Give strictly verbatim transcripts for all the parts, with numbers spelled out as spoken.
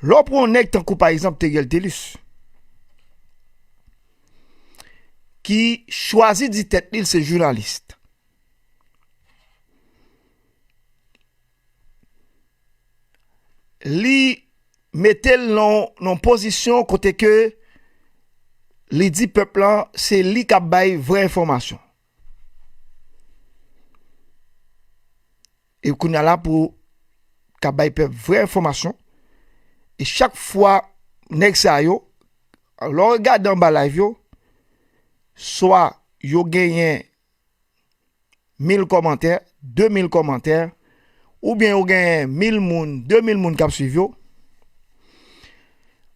Lè w pran yon nèg tankou, pa egzanp, Theriel Thelus, ki chwazi di tèt li l se jounalis, li mete l nan, nan pozisyon kote ke li di pèp la se li k ap bay vrè enfòmasyon. E kounye a la pou k ap bay pèp vrè enfòmasyon. E chak fwa nèg sa yo, lè w gade anba live yo, swa yo genyen mil kòmantè, de mil kòmantè, oubyen yo genyen mil moun, de mil moun k ap swiv yo.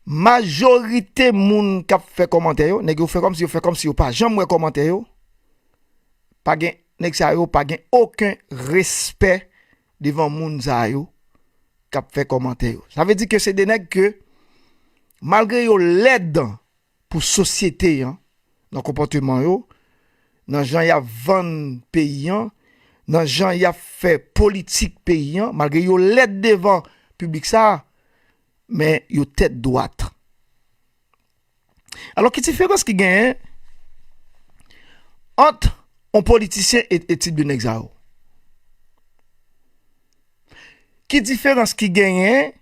Majorite moun k ap fè kòmantè yo, nèg yo fè kòmsi yo fè kòmsi yo pa janm wè kòmantè yo. Pa gen, nèg sa yo pa gen okenn respè devan moun sa yo k ap fè kòmantè yo. Sa vle di ke se de nèg ke, malgre yo lèd pou sosyete an, nan konpòteman yo, nan jan y ap vann peyi an, nan jan y ap fè politik peyi an, malgre yo lèd devan piblik sa a, men yo tèt dwat. Alò, ki diferans ki genyen ant yon politisyen e, e tip de nèg sa yo? Ki diferans ki genyen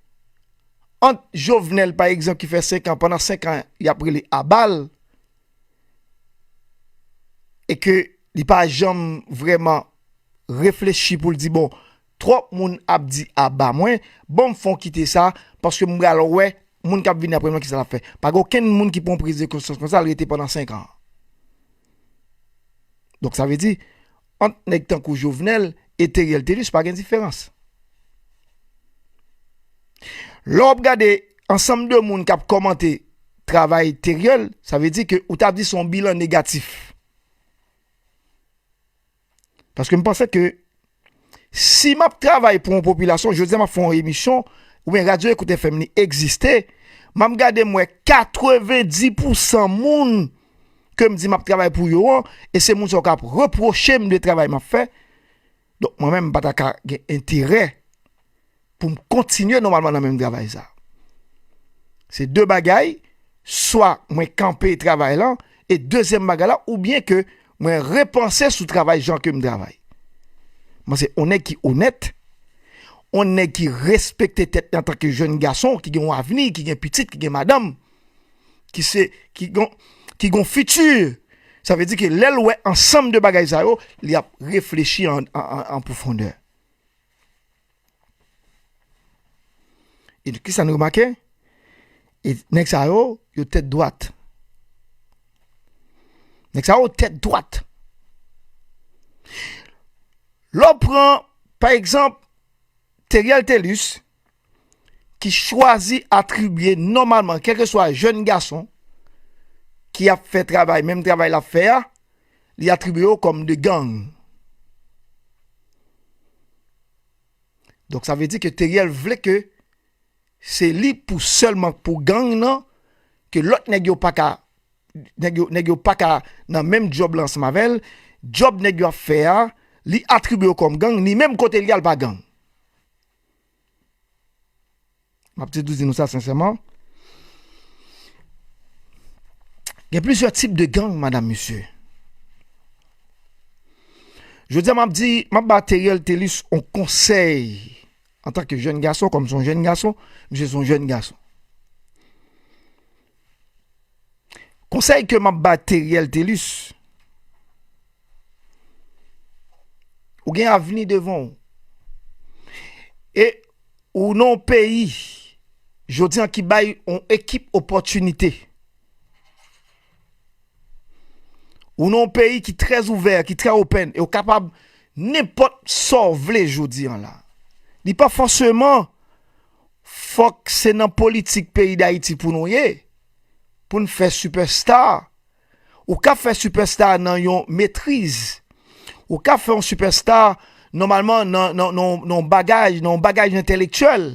ant Jovenel, pa egzanp, ki fè senk an, pandan senk an, y ap rele aba l, e ke li pa janm vrèman reflechi pou l di, bon, twòp moun ap di aba mwen, ban m fè yon kite sa, paske m pral wè moun k ap vini apre mwen kisa l ap fè. Pa gen okenn moun ki pran yon priz de konsyans konsa, l rete pandan senk an. Donk, sa vle di, ant nèg tankou Jovenel e Theriel Thelus, pa gen diferans. Lè w ap gade ansanm de moun k ap kòmante travay Theriel, sa vle di ke ou ta di se yon bilan negatif. Paske m panse ke si m ap travay pou yon popilasyon, jodi a m ap fè yon emisyon, oubyen Radyo Ecoute F M li egziste, m ap gade m wè katrevendi pousan moun ke m di m ap travay pou yo an, e se moun sa yo k ap repwoche m de travay m ap fè. Donk, mwen menm, m pa ta ka gen enterè pou m kontinye nòmalman nan menm travay sa. Se de bagay, swa mwen kanpe travay lan, e dezyèm bagay la, oubyen ke mwen repanse sou travay jan ke m travay. Mwen se yon nèg ki onèt, yon nèg ki respekte tèt li antanke jèn gason, ki gen yon avni, ki gen pitit, ki gen madanm, ki se, ki gon, ki gon fiti. Sa vle di ke lè l wè ansanm de bagay sa yo, li ap reflechi an, an, an, an pwofondè. E kisa nou remake? E nèg sa yo, yo tèt dwat. Nèg sa yo tèt dwat. Lè w pran, pa egzanp, Theriel Thelus, ki chwazi atribye nòmalman, kèlkeswa jèn gason ki ap fè travay, menm travay l ap fè a, li atribye yo kòm de gang. Donk, sa vle di ke Theriel vle ke se li pou sèlman pou gang nan, ke lòt nèg yo pa ka, nèg yo, nèg yo pa ka nan menm djòb la ansanm avè l, djòb nèg yo ap fè a, li atribye yo kòm gang, li menm kote li al pa gang. M ap toujou di nou sa sensèman. Gen plizyè tip de gang, madam, mesye. Jodi a, m ap di, m ap ba Theriel Thelus yon konsèy. Antanke jèn gason, kòm se yon jèn gason, misye se yon jèn gason. Konsèy ke m ap ba Theriel Thelus, ou gen avni devan w. E ou nan yon peyi, jodi an, ki bay yon ekip opòtinite. Ou nan yon peyi ki trè ouvè, ki trè open, e ou kapab nenpòt sa w vle jodi an la. Li pa fòseman fòk se nan politik peyi Dayiti pou nou ye, pou n fè sipèsta. Ou ka fè sipèsta nan yon metriz. Ou ka fè yon sipèsta nòmalman nan, nan, nan, nan yon bagay, nan yon bagay entèlektyèl.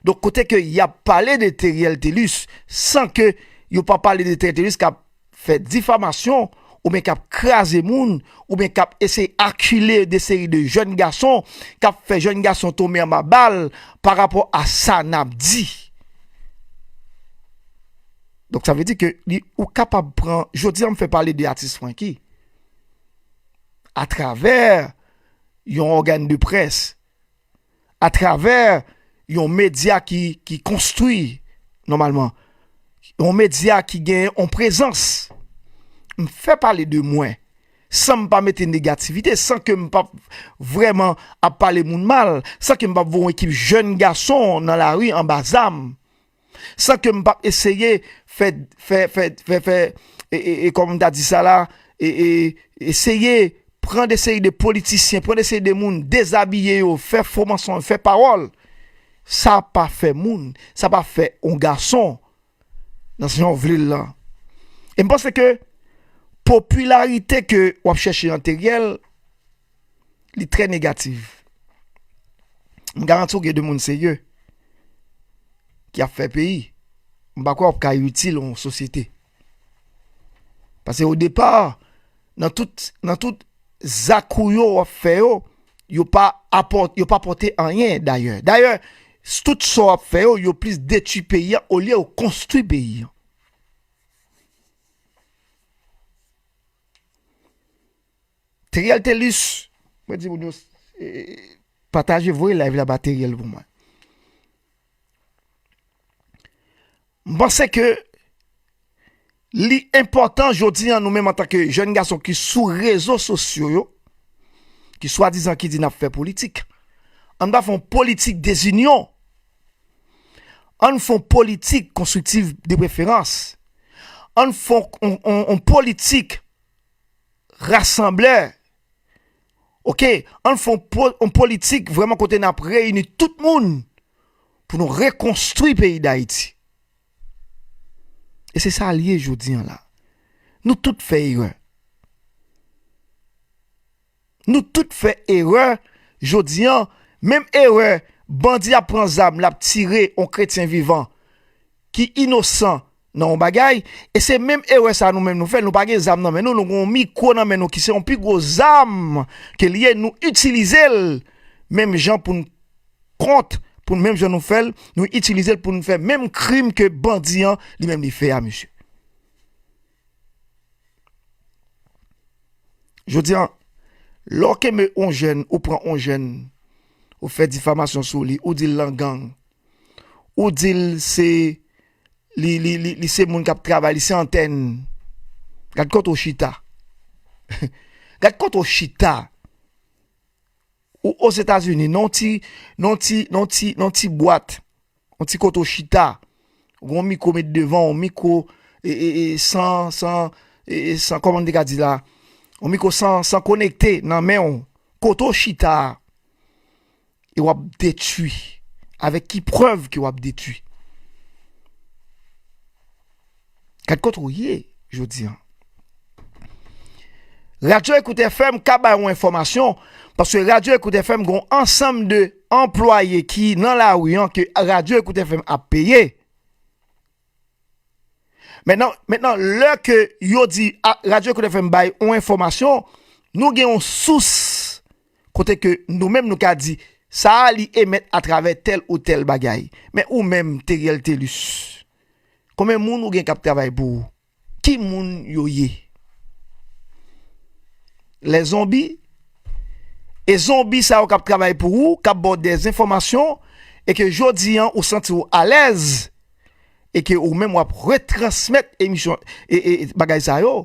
Donk, kote ke y ap pale de Theriel Thelus, san ke yo pa pale de Theriel Thelus k ap fè difamasyon, oubyen k ap kraze moun, oubyen k ap eseye akile de seri de jèn gason, k ap fè jèn gason tonbe anba bal pa rapò a sa n ap di. Donk, sa vle di ke li, ou kapab pran, jodi a, m fè pale de atis Francky. Atravè yon ògàn de près, atravè yon medya ki, ki konstwi nòmalman, yon medya ki gen yon prezans. M fè pale de mwen, san m pa mete negativite, san ke m pa vrèman ap pale moun mal, san ke m pa voye yon ekip jèn gason nan lari anba zam, san ke m pa eseye fè, fè, fè, fè, fè, e, e, e, kòman m ta di sa la, e, e, eseye pran de seri de politisyen, pran de seri de moun, dezabiye yo, fè fo mansonj, fè pawòl. Sa pa fè moun, sa pa fè yon gason nan sa w vle l lan. E m panse ke popilarite ke w ap chèche an Teriel, li trè negatif. M garanti w gen de moun serye ki ap fè peyi. M pa kwè w ap ka itil yon sosyete. Paske o depa, nan tout, nan tout zak ou yo w ap fè yo, yo pa apòt-, yo pa pote anyen dayè. Dayè, s-, tout sa w ap fè yo, yo plis detwi peyi an olye yo konstwi peyi an. Teriel Telus, mwen di moun yo, e, e, pataje, voye live la ba Teriel pou mwen. M panse ke li enpòtan jodi an, nou menm antanke jèn gason ki sou rezo sosyo yo, ki swadizan ki di n ap fè politik, ann pa fè yon politik dezinyon. Ann fè yon politik konstriktif de preferans. Ann fè yon, yon, yon, yon politik rasanblè. Oke, ann fè yon po-, yon politik vrèman kote n ap reyini tout moun pou nou rekonstwi peyi Dayiti. E se sa l ye jodi an la. Nou tout fè erè. Nou tout fè erè jodi an, menm erè bandi ap pran zam, l ap tire yon kretyen vivan ki inosan nan yon bagay, e se menm erè sa nou menm nou fè, nou pa gen zam nan men nou, nou gen yon mikwo nan men nou ki se yon pi gwo zam ke l ye, nou itilize l menm jan pou n kont, pou n menm jan nou fè l, nou itilize l pou n fè menm krim ke bandi an li menm li fè a, mesye. Jodi an, lè w kenbe on jèn, ou pran on jèn, ou fè difamasyon sou li, ou di l lan gang, ou di l se, li, li, li, li se moun k ap travay, li se antèn. Gad kote w chita. Gad kote w chita. Ou Ozetazini, nan ti, nan ti, nan ti, nan ti bwat, yon ti kote w chita, ou gen yon mikwo met devan, yon mikwo, e, e, e, san, san, e, e, san, kòman m te ka di la, yon mikwo san, san konekte nan men w, kote w chita a, e w ap detwi. Avèk ki prèv ke w ap detwi? Gad kote w ye jodi an. Radyo Ecoute F M ka bay yon enfòmasyon, paske Radyo Ecoute F M gen yon ansanm de anplwaye ki nan lari an ke Radyo Ecoute F M ap peye. Mentnan, mentnan, lè ke yo di, a, Radyo Ecoute F M bay yon enfòmasyon, nou gen yon sous kote ke nou menm nou ka di, sa a li emèt atravè tèl ou tèl bagay. Men ou menm, Teriel Telus, konbyen moun ou gen k ap travay pou ou? Ki moun yo ye? Lè zonbi? E zonbi sa yo k ap travay pou ou, k ap ba w dèzenfòmasyon, e ke jodi an ou santi w alèz, e ke ou menm w ap retransmèt emisyon, e, e, e bagay sa yo.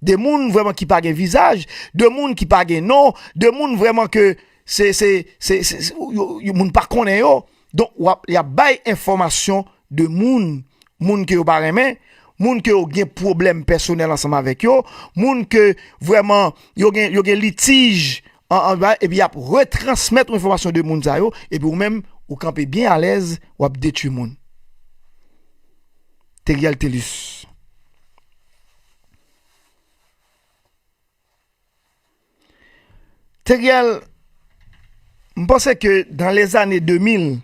De moun vrèman ki pa gen vizaj, de moun ki pa gen non, de moun vrèman ke se, se, se, se, se, yo, yo, moun pa konnen yo. Donk, w ap, y ap bay enfòmasyon de moun, moun ke yo pa renmen, moun ke yo gen pwoblèm pèsonèl ansanm avèk yo, moun ke vrèman yo gen, yo gen litij an, an, epi y ap retransmèt yon enfòmasyon de moun sa yo, epi ou menm, ou kanpe byen alèz, w ap detwi moun. Teriel Telus. Teriel, m panse ke dans les années deux mille,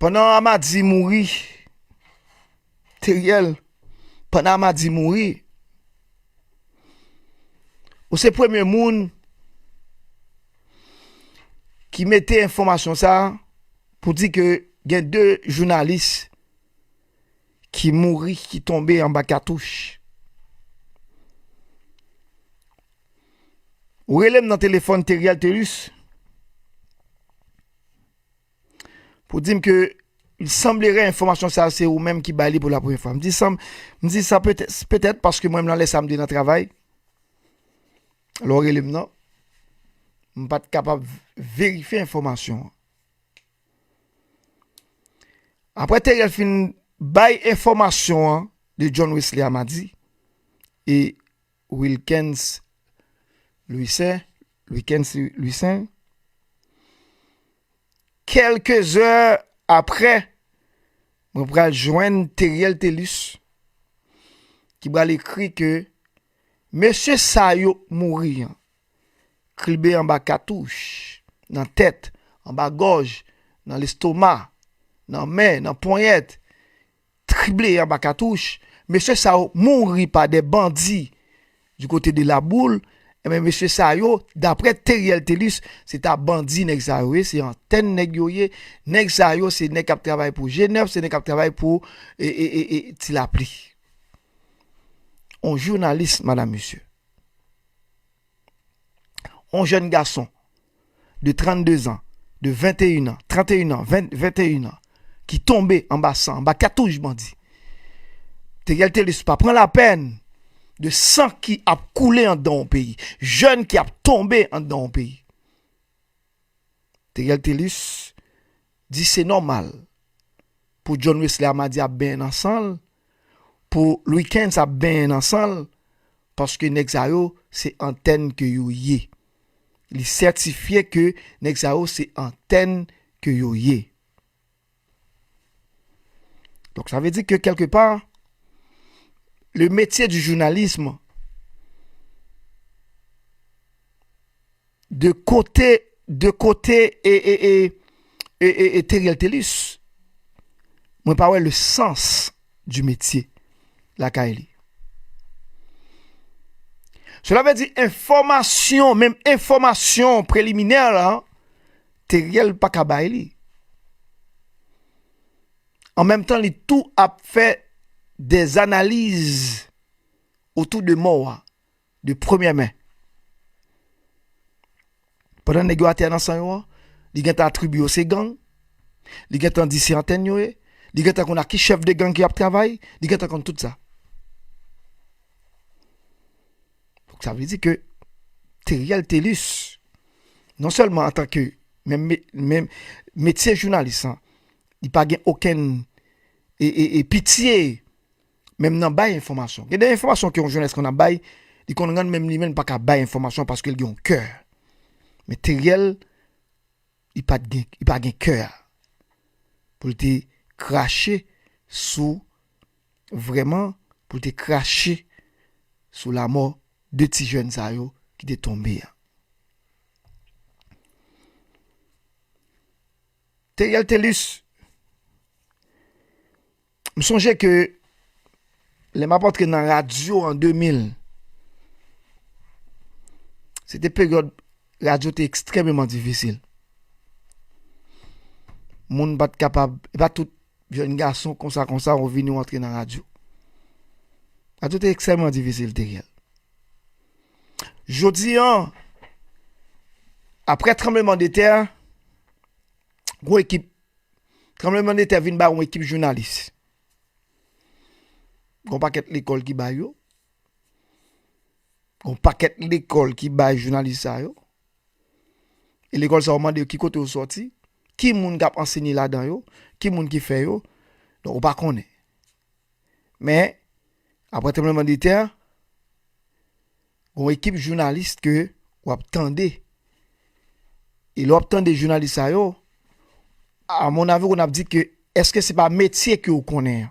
pandan Amadi mouri, Teriel, pandan Amadi mouri, ou se premye moun ki mete enfòmasyon sa a pou di ke gen de jounalis ki mouri, ki tonbe anba katouch. Ou rele m nan telefòn, Teriel Telus, pou di m ke li sanblere enfòmasyon sa se ou menm ki bay li pou la premyè fwa. M di sa, m di sa petèt, petèt paske mwen menm nan lè sa m te nan travay. Lè w rele m nan, m pa t kapab verifye enfòmasyon an. Apre Teriel fin bay enfòmasyon an de John Wesley Amadi e Wilkens Louissaint, Wilkens Louissaint, kèlke zè apre, mwen pral jwenn Teriel Telus ki pral ekri ke mesye sa yo mouri an, krible anba katouch, nan tèt, anba gòj, nan lestoma, nan men, nan ponyèt, krible anba katouch. Mesye sa yo mouri pa de bandi du kote de Laboul. Ebyen, mesye sa yo, daprè Teriel Telus, se ta bandi nèg sa yo ye, se antèn nèg yo ye. Nèg sa yo, se nèg k ap travay pou G nèf, se nèg k ap travay pou e, e, e, e, Ti Lapli. On jounalis, madam, mesye. On jèn gason de trannde zan, de venteyen an, tranteyen an, ven, venteyen an, ki tonbe anba san, anba katouch bandi. Teriel Telus pa pran lapèn de san ki ap koule anndan yon peyi, jèn ki ap tonbe anndan yon peyi. Teriel Telus di se nòmal pou John Wesley Amadi ap benyen nan san l, pou Louis Quinze ap benyen nan san l, paske nèg sa yo se antèn ke yo ye. Li sètifye ke nèg sa yo se antèn ke yo ye. Donk, sa vle di ke kèlke pa, le métier du journalisme, de kote, de kote e, e, e, e, e, e Teriel Telus, mwen pa wè le sens du métier lakay li. Sela vle di enfòmasyon, menm enfòmasyon preliminè la, Teriel pa ka bay li. An menm tan, li tou ap fè des analyses autour de mò a, de premyè men. Pandan nèg yo atè nan san yo an, li gentan atribye yo se gang, li gentan di se antèn yo ye, li gentan konn ak ki chèf de gang ki ap travay, li gentan konn tout sa. Donk, sa vle di ke Teriel Telus, non sèlman antanke menm, menm metye jounalis lan, li pa gen okenn e, e, e pitye, menm nan bay enfòmasyon. Gen de enfòmasyon ke yon jounalis konn ap bay, li konn rann menm li menm li pa ka bay enfòmasyon paske l gen yon kè. Men Teriel, li pa t gen, li pa gen kè a pou l te krache sou, vrèman, pou l te krache sou lamò de ti jèn sa yo ki te tonbe a. Teriel Telus, m sonje ke lè m ap antre nan radyo an de mil, se te peryòd radyo te ekstrèmeman difisil. Moun pa t kapab, e pa tout jèn gason konsa, konsa, ou vini, ou antre nan radyo. Radyo te ekstrèmeman difisil, Teriel. Jodi an, apre tranbleman de tè, gwo ekip, tranbleman de tè vin ba yon ekip jounalis. Gon pakèt lekòl ki bay yo. Gon pakèt lekòl ki bay jounalis sa yo. E lekòl sa yo mande yo ki kote yo sòti, ki moun k ap ansenye ladan yo, ki moun ki fè yo. Donk, ou pa konnen. Men, apre tranbleman de tè, gon ekip jounalis ke w ap tande. E lè w ap tande jounalis sa yo, a mon avi, w konn ap di ke èske se pa metye ke w konnen an?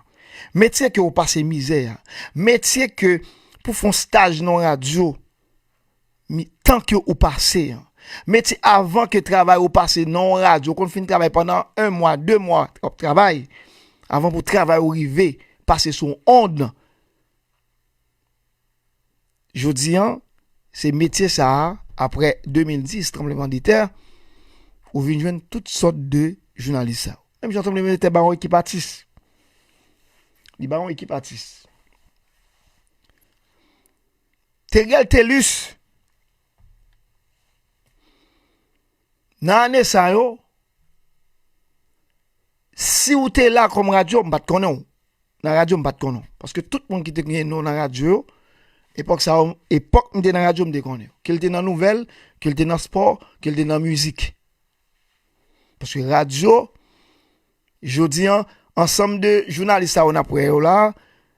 Metye ke w pase mizè a? Metye ke pou fè yon staj nan yon radyo, mi-, tan ke ou pase an. Metye avan ke travay ou pase nan yon radyo, ou konn fin travay pandan yon mwa, de mwa, w ap travay, avan pou travay ou rive pase sou yon ond. Jodi an, se metye sa a, apre de mil dis, tranbleman de tè, ou vin jwenn tout sòt de jounalis sa yo. Menm jan tranbleman de tè ba yon ekip atis. Li ba yon ekip atis. Theriel Thelus, nan ane sa yo, si w te la kòm radyo, m pa t konnen w. Nan radyo, m pa t konnen w. Paske tout moun ki te gen non nan radyo yo, epòk sa yo, epòk m te nan radyo, m te konnen w. Ke l te nan nouvèl, ke l te nan spò, ke l te nan mizik. Paske radyo, jodi an, ansanm de jounalis sa yo n ap wè yo la,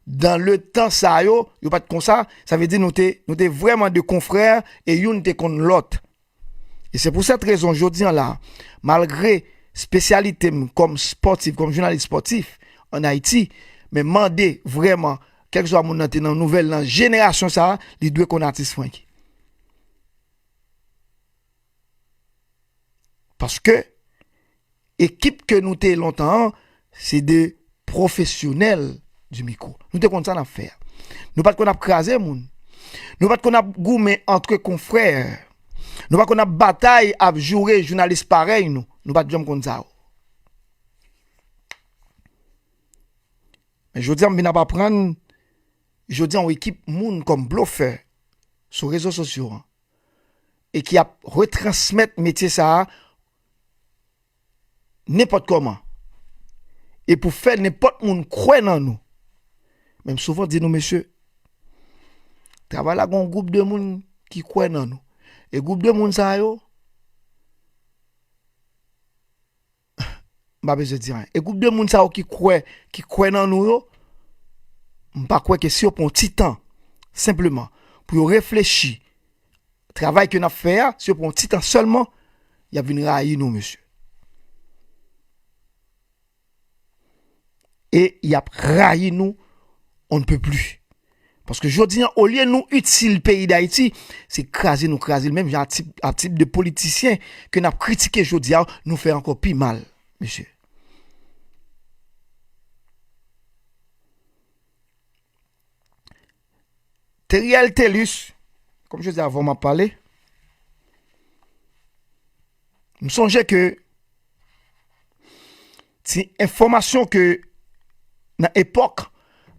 dan le tan sa yo, yo pa t konsa, sa vle di nou te, nou te vrèman de konfrè e youn te konn lòt. E se pou sèt rezon, jodi an la, malgre espesyalite m kòm spòtif, kòm jounalis spòtif ann Ayiti, men mande vrèman, kèlkeswa moun nan te nan nouvèl nan jenerasyon sa a, li dwe konn atis Francky. Paske ekip ke nou te ye lontan an, se de pwofesyonèl di mikwo. Nou te konn sa n ap fè a. Nou pa t konn ap kraze moun. Nou pa t konn ap goumen antre konfrè. Nou pa t konn ap batay, ap joure jounalis parèy nou. Nou pa t janm konn sa yo. Men jodi a, m vin ap aprann, jodi a, yon ekip moun kòm blofè sou rezo sosyo an, e ki ap retransmèt metye sa a nenpòt kòman. E pou fè nenpòt moun kwè nan nou. Men m souvan di nou, mesye, travay la gen yon gwoup de moun ki kwè nan nou. E gwoup de moun sa yo, m pa bezwen di anyen. E gwoup de moun sa yo ki kwè, ki kwè nan nou yo, m pa kwè ke si yo pran yon ti tan, senpleman, pou yo reflechi, travay ke n ap fè a, si yo pran yon ti tan sèlman, y ap vin rayi nou, mesye. E y ap rayi nou, on ne peut plus. Paske jodi an, olye nou itil peyi Dayiti, se kraze nou kraze l, menm jan a tip, a tip de politisyen ke n ap kritike jodi a, nou fè ankò pi mal, mesye. Theriel Thelus, kòm je di avan m ap pale, m sonje ke ti enfòmasyon ke nan epòk,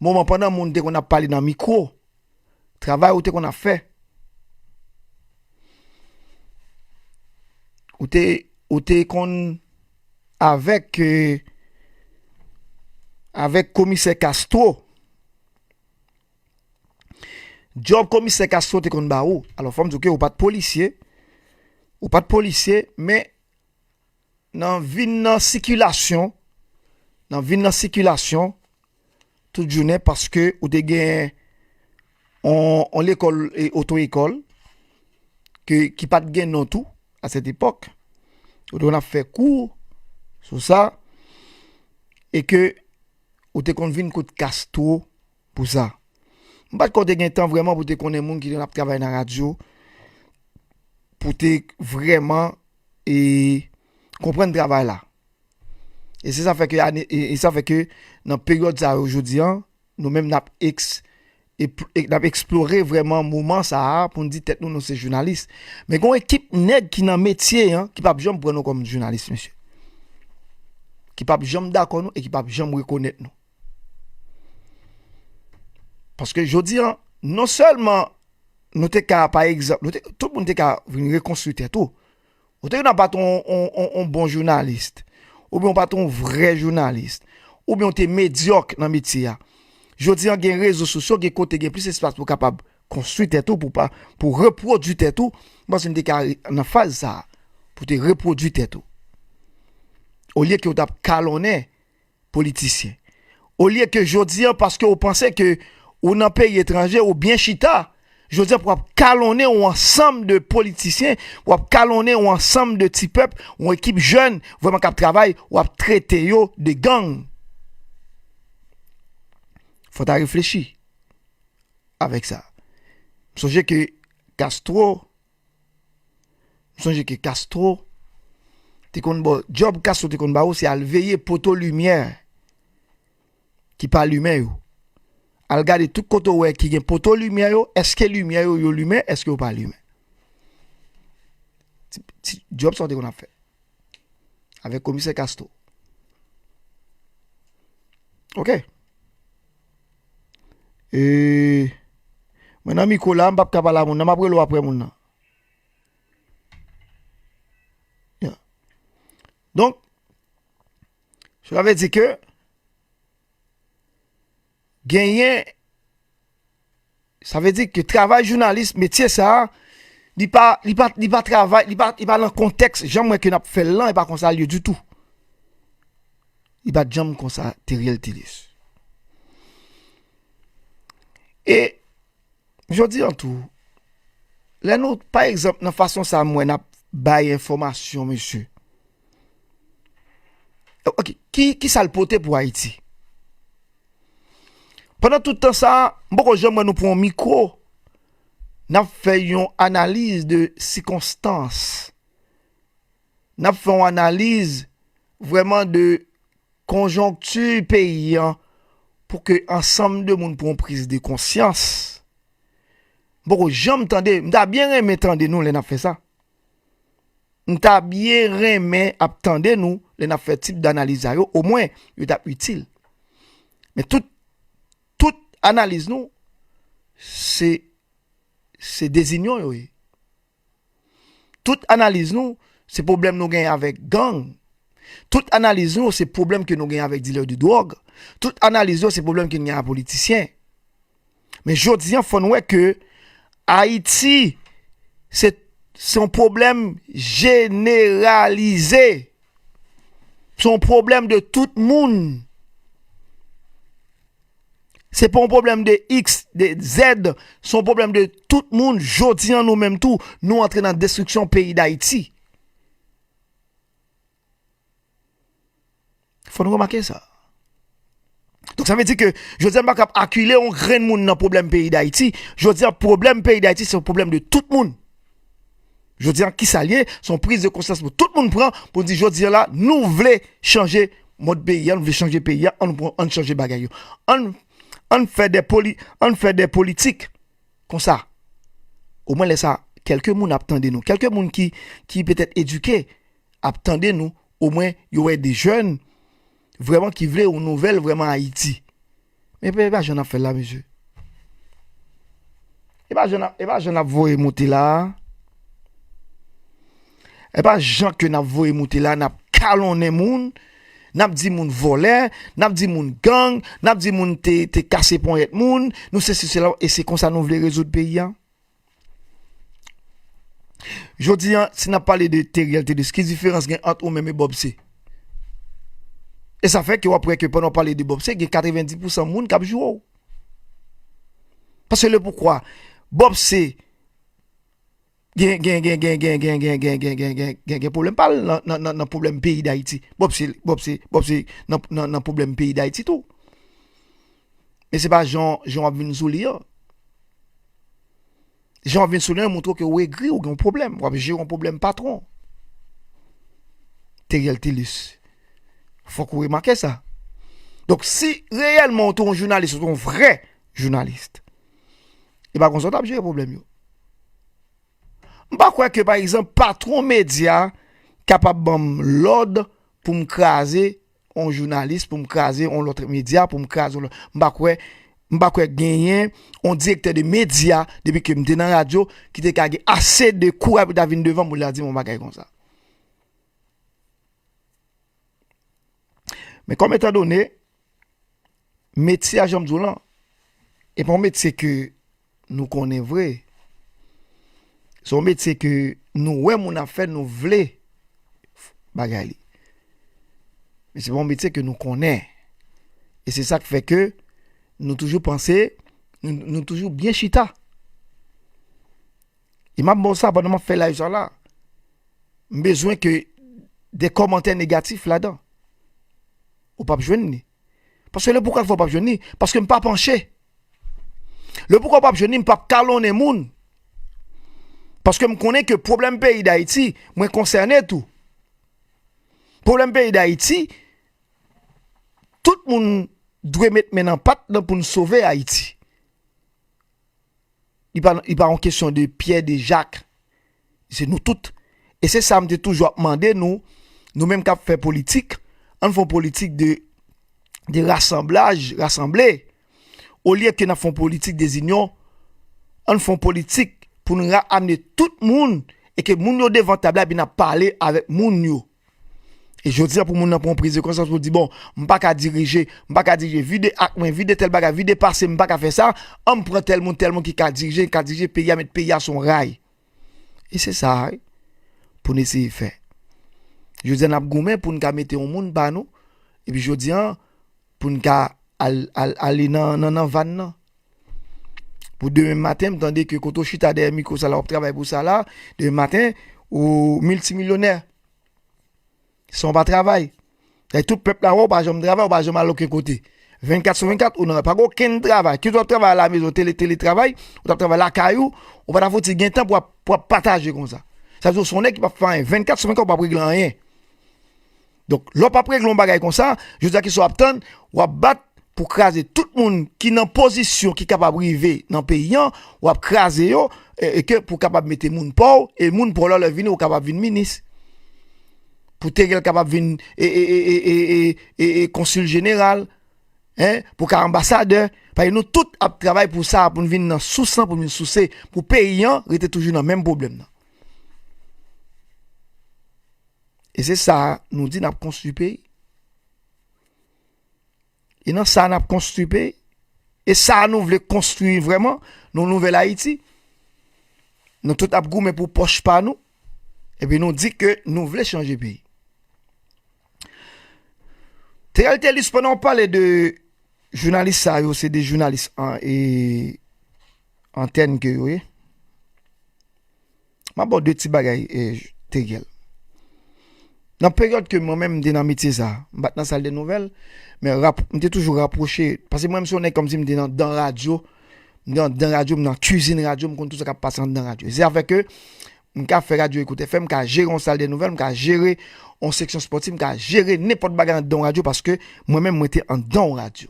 moman pandan moun te konn ap pale nan mikwo, travay ou te konn ap fè, ou te, ou te konn avèk, eh, avèk komisè Castro. Djòb komisè Castro te konn ba ou. Alò, fò m di w ke ou pa t polisye. Ou pa t polisye, men nan vin nan sikilasyon, nan vin nan sikilasyon, tout jounen, paske ou te gen on, on lekòl, e, oto ekòl, ke, ki pa t gen non tou, a sèt epòk. Ou te konn ap fè kou sou sa, e ke ou te konn vin kot Castro pou sa. M pa t kwè w te gen tan vrèman pou te konnen moun ki te konn ap travay nan radyo, pou te vrèman, e, konprann travay la. E se sa fè ke ane, e, e sa fè ke nan peryòd sa yo jodi an, nou menm n ap eks-, e, e, n ap eksplore vrèman moman sa a pou n di tèt nou, nou se jounalis. Men gen yon ekip nèg ki nan metye an, ki p ap janm pran nou kòm jounalis, mesye. Ki p ap janm dakò nou e ki p ap janm rekonèt nou. Paske jodi an, non sèlman nou te ka, pa egzanp, nou te, tout moun te ka vin rekonstwi tèt ou. Ou te gen dwa pa t on, on, on, on bon jounalis, oubyen ou pa t on vrè jounalis, oubyen ou te medyòk nan metye a. Jodi an, gen rezo sosyo, gen kote, gen plis espas pou w kapab konstwi tèt ou, pou pa, pou repwodui tèt ou. M panse n te ka nan faz sa a, pou te repwodui tèt ou. Olye ke w t ap kalonnen politisyen. Olye ke jodi an, paske w panse ke ou nan peyi etranje, ou byen chita, jodi an, pou w ap kalonnen yon ansanm de politisyen, w ap kalonnen yon ansanm de ti pèp, yon ekip jèn, vrèman k ap travay, w ap trete yo de gang. Fò w ta reflechi avèk sa. M sonje ke Castro, m sonje ke Castro te konn ba w, djòb Castro te konn ba ou, se al veye poto limyè ki pa limen yo. Al gade tout kote w wè ki gen poto limyè yo, èske limyè yo, yo limen, èske yo pa limen. Ti, ti djòb sa w te konn ap fè avèk komisè Castro. Oke. E, mwen nan mikwo la, m p ap ka pale a moun nan, m ap rele w apre moun nan. Ya. Donk, sa vle di ke genyen, sa vle di ke travay jounalis, metye sa a, li pa, li pa, li pa travay, li pa, li pa nan kontèks, jan m wè ke n ap fè l lan, e pa konsa l ye ditou. Li pa t janm konsa, Teriel Telis. E, jodi an tou, lè nou, pa egzanp, nan fason sa m wè n ap bay enfòmasyon, mesye. Ok, ki, ki sa l pote pou Ayiti? Pandan tout tan sa, m poko janm wè nou pran yon mikwo, n ap fè yon analiz de sikonstans. N ap fè yon analiz vrèman de konjonkti peyi an pou ke ansanm de moun pran yon priz de konsyans. M poko janm tande, m ta byen renmen tande nou lè n ap fè sa. M ta byen renmen ap tande nou lè n ap fè tip danaliz sa yo, omwen, yo t ap itil. Men tout, tout analiz nou, se, se dezinyon yo ye. Tout analiz nou, se pwoblèm nou genyen avèk gang. Tout analiz nou, se pwoblèm ke nou genyen avèk dilè de dwòg. Tout analiz nou, se pwoblèm ke nou genyen ak politisyen. Men jodi an, fò n wè ke Ayiti, se, se yon pwoblèm jeneralize. Se yon pwoblèm de tout moun. Se pa yon pwoblèm de X, de Z, se yon pwoblèm de tout moun. Jodi an, nou menm tou, nou antre nan destriksyon peyi Dayiti. Fò nou remake sa. Donk, sa vle di ke jodi an, m pa kab akile yon grenn moun nan pwoblèm peyi Dayiti. Jodi an, pwoblèm peyi Dayiti, se yon pwoblèm de tout moun. Jodi an, kisa l ye? Se yon priz de konsyans pou tout moun pran, pou di jodi an la, nou vle chanje mòd peyi an, nou vle chanje peyi an, ann pran, ann chanje bagay yo. Ann, ann fè de poli-, ann fè de politik konsa. Omwen lè sa, kèlke moun ap tande nou, kèlke moun ki, ki petèt edike ap tande nou, omwen yo wè de jèn vrèman ki vle yon nouvèl vrèman Ayiti. Men e pa jan n ap fè l la, mesye. E pa jan n ap, e pa jan n ap voye moute la. E pa jan ke n ap voye moute la, n ap kalonnen moun, n ap di moun vòlè, n ap di moun gang, n ap di moun te, te kase ponyèt moun, nou sesi sela, e se konsa nou vle rezoud peyi a? Jodi an, si n ap pale de Teriel Telis, ki diferans gen ant ou menm e Bob C? E sa fè ke w ap wè ke pandan w pale de Bob C, gen katrevenndis pousan moun k ap joure w. Paske le poukwa, Bob C gen, gen, gen pwoblèm pa l nan, nan, nan, nan pwoblèm peyi Dayiti. Bob C, Bob C, Bob C nan, nan, nan pwoblèm peyi Dayiti tou. Men se pa jan, jan w ap vin sou li an. Jan w ap vin sou li an montre w ke w egri, ou gen yon pwoblèm. W ap jere yon pwoblèm patwon. Teriel Telis. Fòk ou remake sa. Donk, si reyèlman w te yon jounalis, ou te yon vrè jounalis, e pa konsa w t ap jere pwoblèm yo. M pa kwè ke, pa egzanp, patwon medya kapab ban m lòd pou m kraze yon jounalis, pou m kraze yon lòt medya, pou m kraze yon lòt. M pa kwè, m pa kwè genyen yon direktè de medya, depi ke m te nan radyo, ki te ka gen ase de kouraj pou ta vin devan m pou l ta di m yon bagay konsa. Men kòm etandone, metye a, jan m di w lan, e pa yon metye ke nou konnen vre. Se yon metye ke nou wè moun ap fè, nou vle bagay li. Men se pa yon metye ke nou konnen. E se sa k fè ke nou toujou panse, nou, nou toujou byen chita. E m ap ba w sa, pandan m ap fè live sa la, m bezwen ke de kòmantè negatif ladan. Ou p ap jwenn li. Paske le poukwa fè w p ap jwenn li, paske m pa panche. Le poukwa w p ap jwenn li, m p ap kalonnen moun. Paske m konnen ke pwoblèm peyi Dayiti, mwen konsène tou. Pwoblèm peyi Dayiti, tout moun dwe met men nan pat nan pou n sove Ayiti. Li pa, li pa yon kesyon de Pyè, de Jak. Se nou tout. E se sa m te toujou ap mande nou, nou menm k ap fè politik, ann fè yon politik de, de rasanblaj, rasanble. olye ke n ap fè yon politik dezinyon, ann fè yon politik pou n ramne tout moun e ke moun yo devan tab la, epi n ap pale avèk moun yo. E jodi a, pou moun nan pran yon priz de konsyans pou di, bon, m pa ka dirije, m pa ka dirije, vide ak mwen, vide tèl bagay, vide pase, m pa ka fè sa, ann pran tèl moun, tèl moun ki ka dirije, ka dirije peyi a, met peyi a sou yon ray. E se sa, wi, pou n eseye fè. Jodi a, n ap goumen pou n ka mete yon moun pa nou, epi jodi a, pou n ka al, al, ale nan, nan, nan vàn nan. Pou demen maten, m tande ke kote w chita dèyè mikwo sa la, w ap travay pou sa la, demen maten, ou miltimilyonè. San w pa travay. Sa tout pèp la wè w pa janm travay, w pa janm al okenn kote. Vennkat sou vennkat, ou nan, pa gen okenn travay. Kit w ap travay alamezon, tele, teletravay, ou t ap travay lakay ou, ou pa ta fouti gen tan pou w ap, pou w ap pataje konsa. Sa vle di w se yon nèg ki p ap fè anyen. Vennkat sou vennkat, ou p ap regle anyen. Donk, lè w p ap regle yon bagay konsa, jodi a, kisa w ap tann? W ap bat pou kraze tout moun ki nan pozisyon ki kapab rive nan peyi an, w ap kraze yo, e, e ke pou kapab mete moun pa w, e moun pa w la, lè vini, ou kapab vin minis. Pou Teriel kapab vin, e, e, e, konsil jeneral, en, pou ka anbasadè. Paske nou tout ap travay pou sa, pou n vin nan sous lan, pou n vin souse, pou peyi an rete toujou nan menm pwoblèm nan. E se sa nou di n ap konstwi peyi. E nan sa n ap konstwi peyi. E sa nou vle konstwi vrèman, nou nouvèl Ayiti. Nou tout ap goumen pou pòch pa nou. Epi nou di ke nou vle chanje peyi. Teriel Thelus, pandan w pale de jounalis sa yo, se de jounalis an, e, antèn ke yo ye. M ap ba w de ti bagay, e, Teriel. Nan peryòd ke mwen menm m te nan metye sa, m pa t nan sal de nouvèl, men rap, m te toujou rapwoche, paske mwen menm se yon nèg kòmsi m te nan dan radyo, m te anndan radyo, m nan kwizin radyo, m konn tout sa k ap pase anndan radyo. Se sa fè ke m ka fè radyo Ecoute F M, m ka jere yon sal de nouvèl, m ka jere yon seksyon spòtif, m ka jere nenpòt bagay anndan yon radyo paske mwen menm mwen te anndan yon radyo.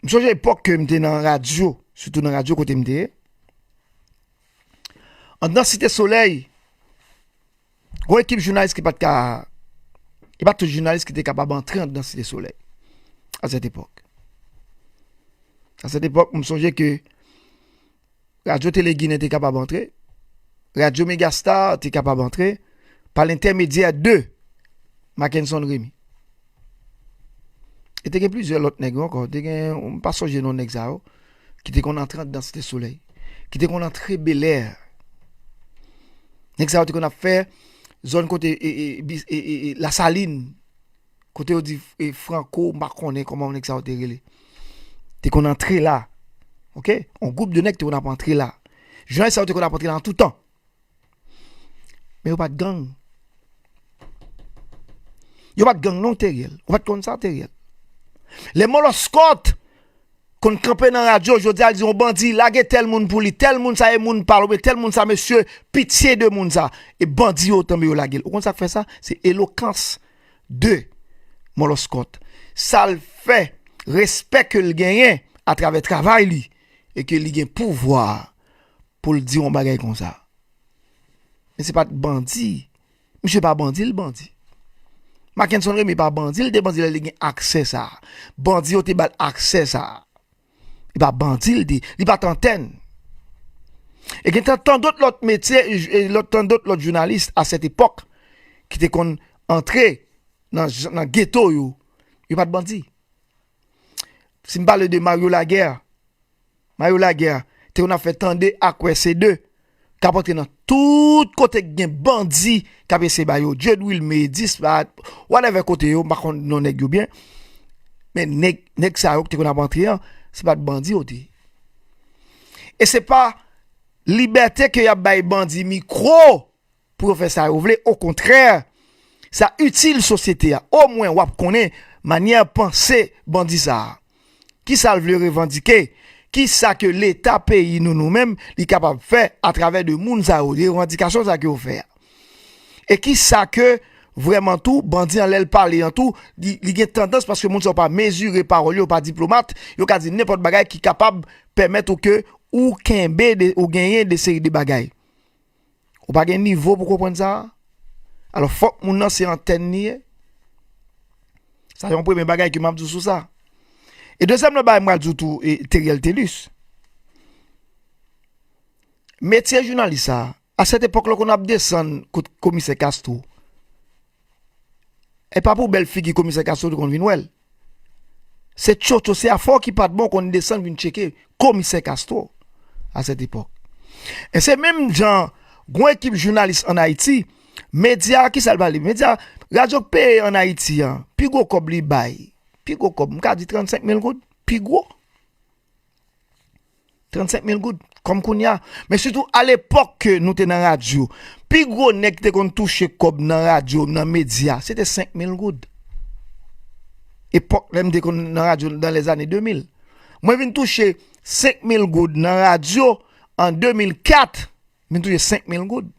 M sonje epòk ke m te nan radyo, sitou nan radyo kote m te ye. Anndan Site Solèy, gon ekip jounalis ki pa t ka, e pa tout jounalis ki te kapab antre anndan Site Solèy a sèt epòk. A sèt epòk, m sonje ke Radyo Tele Ginen te kapab antre, Radyo Megastar te kapab antre, pa lentèmedyè de Mackenson Remy. E te gen plizyè lòt nèg yo ankò, te gen, m pa sonje non nèg sa yo, ki te konn antre anndan Site Solèy, ki te konn antre Belè. Nèg sa yo te konn ap fè zòn kote, e, e, bis-, e, e, e, Lasalin, kote yo di, e, Franco, m pa konnen kòman nèg sa yo te rele. Te konn antre la. Oke? Yon gwoup de nèg te konn ap antre la. Jounalis sa yo te konn ap antre la an tout tan. Men yo pa t gang. Yo pa t gang non, Teriel. Ou pa t konn sa, Teriel. Lè Mòlòskòt konn kanpe nan radyo, jodi a l di yon bandi lage tèl moun pou li, tèl moun sa e moun pa l, oubyen tèl moun sa, mesye, pitye de moun sa. E bandi yo tonbe, yo lage l. Ou konn sa k fè sa? Se elokans de Mòlòskòt. Sa l fè, respè ke l genyen atravè travay li, e ke li gen pouvwa pou l di yon bagay konsa. Men se pa t bandi. Misye pa bandi, l bandi. Mackenson Remy pa bandi, l te bandi lè li gen aksè sa a. Bandi yo te ba l aksè sa a. Li pa bandi, l te, li pa t antèn. E gen tan, tan dòt lòt metye, e lòt, tan dòt lòt jounalis a sèt epòk ki te konn antre nan, nan geto yo, yo pa t bandi. Si m pale de Mario Laguerre, Mario Laguerre te konn ap fè tande ak wè se de k ap antre nan tout kote k gen bandi k ap eseye ba yo djed, wilme, dispat, whatever kote yo, m pa konn non nèg yo byen. Men nèg, nèg sa yo ki te konn ap antre an, se pa t bandi yo te ye. E se pa libète ke y ap bay bandi mikwo pou yo fè sa yo vle. Okontrè, sa itil sosyete a. Omwen w ap konnen manyè panse bandi sa a. Kisa l vle revandike? Kisa ke Leta peyi nou, nou menm, li kapab fè atravè de moun sa yo, de revandikasyon sa ke yo fè a? E kisa ke vrèman tou, bandi an lè l pale an tou, li, li gen tandans, paske moun sa yo pa mezire pawòl yo, yo pa diplomat, yo ka di nenpòt bagay ki kapab pèmèt ou ke ou kenbe de, ou genyen de seri de bagay. Ou pa gen nivo pou konprann sa? Alò, fòk moun nan se antèn li ye. Sa se yon premye bagay ke m ap di w sou sa. E dezyèm lòt bagay m pral di w tou, e, Teriel Thelus. Metye jounalis sa, a sèt epòk lè w konn ap desann kot komisè Castro, e pa pou bèl figi komisè Castro te konn vin wè l. Se tchotcho, se afè w ki pa t bon w konn desann vin tcheke komisè Castro a sèt epòk. E se menm jan, gon ekip jounalis ann Ayiti, medya, kisa l pale? Medya, radyo k peye ann Ayiti an, pi gwo kòb li bay, pi gwo kòb, m ka di trannsenk mil goud, pi gwo. Trannsenk mil goud, kòm kounye a. Men sitou alepòk ke nou te nan radyo, pi gwo nèg ki te konn touche kòb nan radyo, nan medya, se te senk mil goud. Epòk lè m te konn nan radyo dans les années deux mille. Mwen vin touche senk mil goud nan radyo an de mil kat. M vin touche senk mil goud.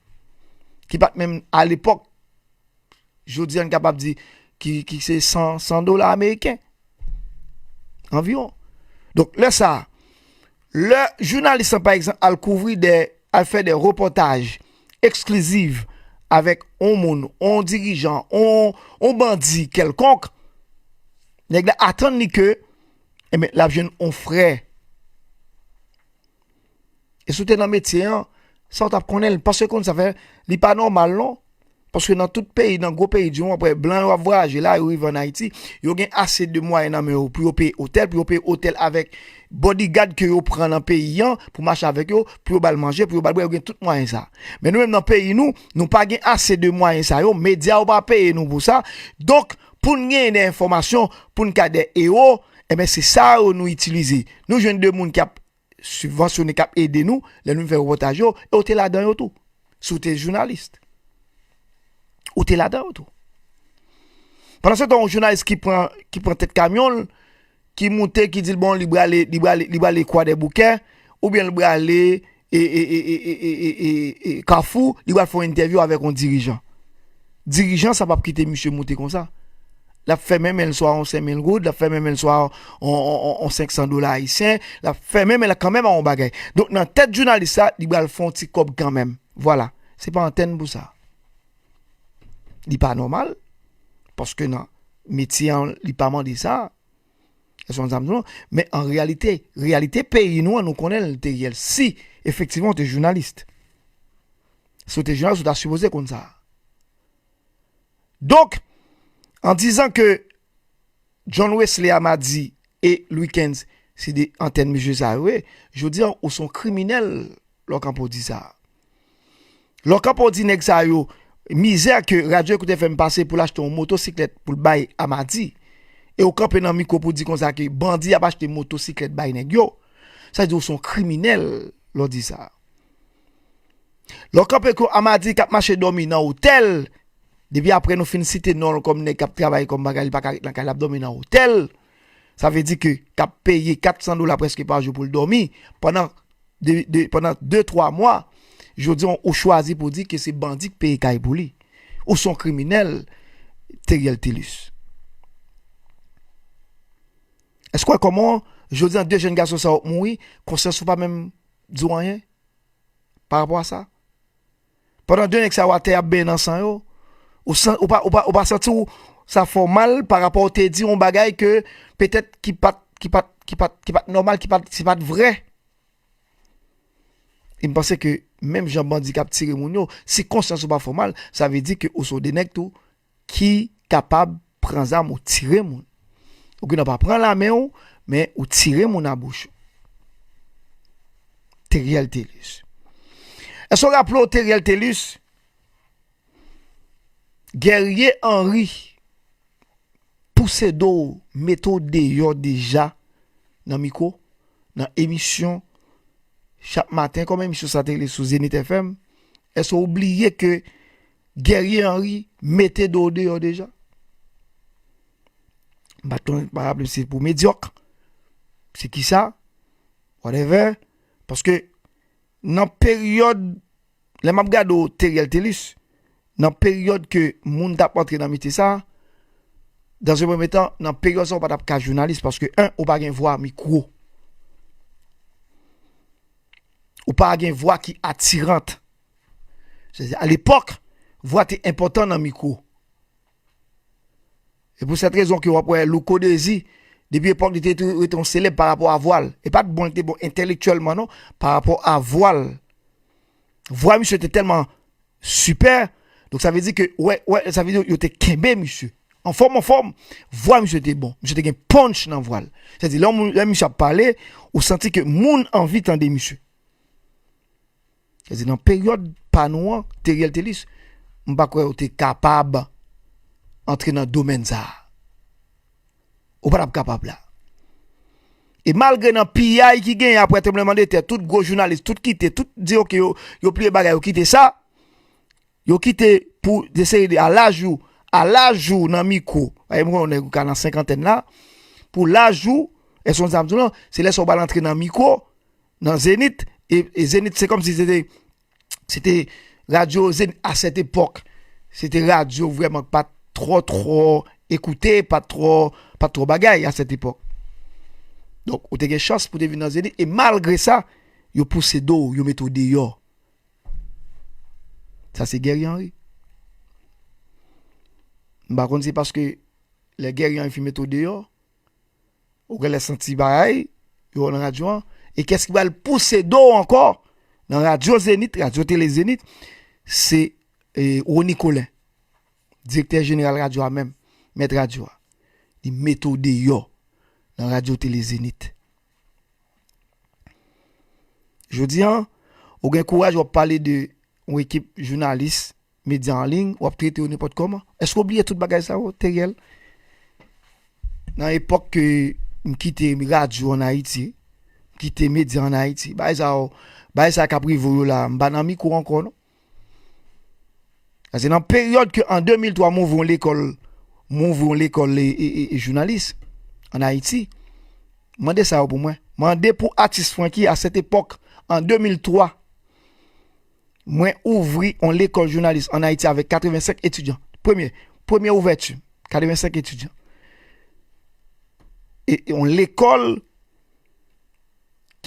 Ki pa t menm alepòk, jodi a, n kapab di ki, ki se san, san dola ameriken. Anviwon. Donk, lè sa, lè jounalis lan, pa egzanp, al kouvri de, al fè de repòtaj eksklizif avèk on moun, on dirijan, on, on bandi kèlkonk, nèg la atann li ke, enben, l ap jwenn on frè. E si w te nan metye an, sa w t ap konnen l. Paske konn sa fè, li pa nòmal non. Paske nan tout peyi, nan gwo peyi di mond, apre blan yo ap vwayaje la, yo rive ann Ayiti, yo gen ase de mwayen nan men yo pou yo peye otèl, pou yo peye otèl avèk bodyguard ke yo pran nan peyi an, pou mache avèk yo, pou yo ba l manje, pou yo ba l bwè, yo gen tout mwayen sa. Men nou menm nan peyi nou, nou pa gen ase de mwayen sa yo, medya yo pa peye nou pou sa. Donk, pou n genyen de enfòmasyon, pou n ka de ewo, enben se sa yo nou itilize. Nou jwenn de moun k ap sibvansyone, k ap ede nou, lè nou vin fè repòtaj yo, e ou te ladan yo tou. Si w te jounalis, ou te ladan yo tou. Pandan se tan, yon jounalis ki pran, ki pran tèt kamyon l, ki moute, ki di l, bon, li prale, li prale, li prale Kwadèboukè, oubyen li prale, e, e, e, Kafou, li pral fè yon entèvyou avèk yon dirijan. Dirijan sa p ap kite misye moute konsa. L ap fèmen men l swa yon senk mil goud, l ap fèmen men l swa yon, yon, yon, yon senk san dola ayisyen, l ap fèmen men l kanmenm a yon bagay. Donk, nan tèt jounalis sa, li pral fè yon ti kòb kanmenm. Vwala. Se pa antèn pou sa. Li pa nòmal, paske nan metye an, li pa mande sa. Èske w konn sa m di w? Men an reyalite, reyalite peyi nou an, nou konnen l te reyèl. Si, efektivman, w te jounalis. Si w te jounalis, ou ta sipoze konn sa. Donk, an dizan ke John Wesley Amadi e Louis Quinze, se de antèn mesye sa yo ye, jodi a, ou se yon kriminèl lè w kanpe w di sa. Lè w kanpe w di nèg sa yo, mizè ke Radyo Ecoute F M pase pou l achte yon motosiklèt pou l bay Amadi, e w kanpe nan mikwo pou di konsa ke bandi ap achte motosiklèt bay nèg yo, sa vle di w se yon kriminèl lè w di sa. Lè w kanpe ke Amadi k ap mache dòmi nan otèl, depi apre nou fin site non l kòm nèg k ap travay kòm bagay, li pa ka ret nan kay, l ap dòmi nan otèl, sa vle di ke k ap peye kat san dola prèske pa jou pou l dòmi pandan de, de, pandan de, twa mwa, jodi a, ou chwazi pou di ke se bandi k peye kay pou li. Ou se yon kriminèl, Teriel Thelus. Èske w wè kòman, jodi a, de jèn gason sa yo mouri, konsyans ou pa menm di w anyen pa rapò a sa? Pandan de nèg sa yo atè ap benyen nan san yo, ou san, ou pa, ou pa, ou pa santi w sa fè w mal pa rapò w te di yon bagay ke petèt ki pa t, ki pa t, ki pa t, ki pa t nòmal, ki pa t, ki pa t vrè? E m panse ke menm jan bandi k ap tire moun yo, si konsyans ou pa fè w mal, sa vle di ke ou se yon de nèg tou ki kapab pran zam ou tire moun. Ou gen dwa pa pran lame w, men ou tire moun a bouch ou. Teriel Thelus. Èske w raple w Teriel Thelus? Guerrier Henry pouse do w, mete w deyò deja nan mikwo, nan emisyon chak maten, kòm emisyon sa te rele sou Zenith F M. Èske w bliye ke Guerrier Henry mete do w deyò deja? M pa t konnen, m pa raple m si se pou medyòk, se kisa, whatever. Paske nan peryòd, lè m ap gade w Teriel Thelus, nan peryòd ke moun t ap antre nan metye sa, dans un premier temps, nan peryòd sa, ou pa t ap ka jounalis, paske, en, ou pa gen vwa mikwo. Ou pa gen vwa ki atirant. Sètadi, alepòk, vwa te enpòtan nan mikwo. E pou sèt rezon ke w ap wè Louko Dezi, depi epòk li te tou rete yon selèb pa rapò a vwa l. E pa t bon li te bon entèlektyèlman non, pa rapò a vwa l. Vwa misye te tèlman sipè, donk sa vle di ke, wè, wè, sa vle di yo te kenbe misye. Anfòm, anfòm, vwa misye te bon. Misye te gen punch nan vwa l. Sètadi, lè, lè misye ap pale, ou santi ke moun anvi tande misye. Sètadi, nan peryòd pa nou an, Theriel Thelus, m pa kwè ou te kapab antre nan domèn sa a. Ou pa t ap kapab la. E malgre nan piyay ki genyen apre tranblemanntè, tout gwo jounalis, tout kite, tout di, oke, yo, yo pliye bagay, yo kite sa, yo kite pou de seri de, a laj ou, a laj ou nan mikwo, paske m konnen nèg ou ka nan senkantèn la, pou laj ou, èske w konn sa m di w lan, se lè sa w pral antre nan mikwo, nan Zenith, e, e Zenith, se kòmsi se te, se te radyo Zenith a sèt epòk, se te radyo vrèman k pa t twò, twò ekoute, pa t twò, pa t twò bagay a sèt epòk. Donk, ou te gen chans pou te vin nan Zenith, e malgre sa, yo pouse do w, yo mete w deyò. Sa se Guerrier Henry. M pa konn se paske lè Guerrier Henry fin mete w deyò, ou genlè santi bagay, yo nan radyo an. E kiyès ki pral pouse do w ankò nan radyo Zenith, radyo tele Zenith, se, e, Rony Colin, direktè jeneral radyo a menm, mèt radyo a. Li mete w deyò nan radyo tele Zenith. Jodi an, ou gen kouraj w ap pale de yon ekip jounalis, medya an liy, w ap trete yo nenpòt kòman. Èske w bliye tout bagay sa yo, Theriel? Nan epòk ke m kite radyo ann Ayiti, m kite medya ann Ayiti, bagay sa yo, bagay sa k ap rive w yo la, m pa nan mikwo ankò, non. Sa se nan peryòd ke an de mil twa, m ouvri yon lekòl, m ouvri yon lekòl e, e, e, e jounalis ann Ayiti. Mande sa yo pou mwen. Mande pou atis Francky a sèt epòk, an de mil twa, mwen ouvri yon lekòl jounalis ann Ayiti avèk katrevensenk etidyan. Premye, premye ouvèti, katrevensenk etidyan. E, e yon lekòl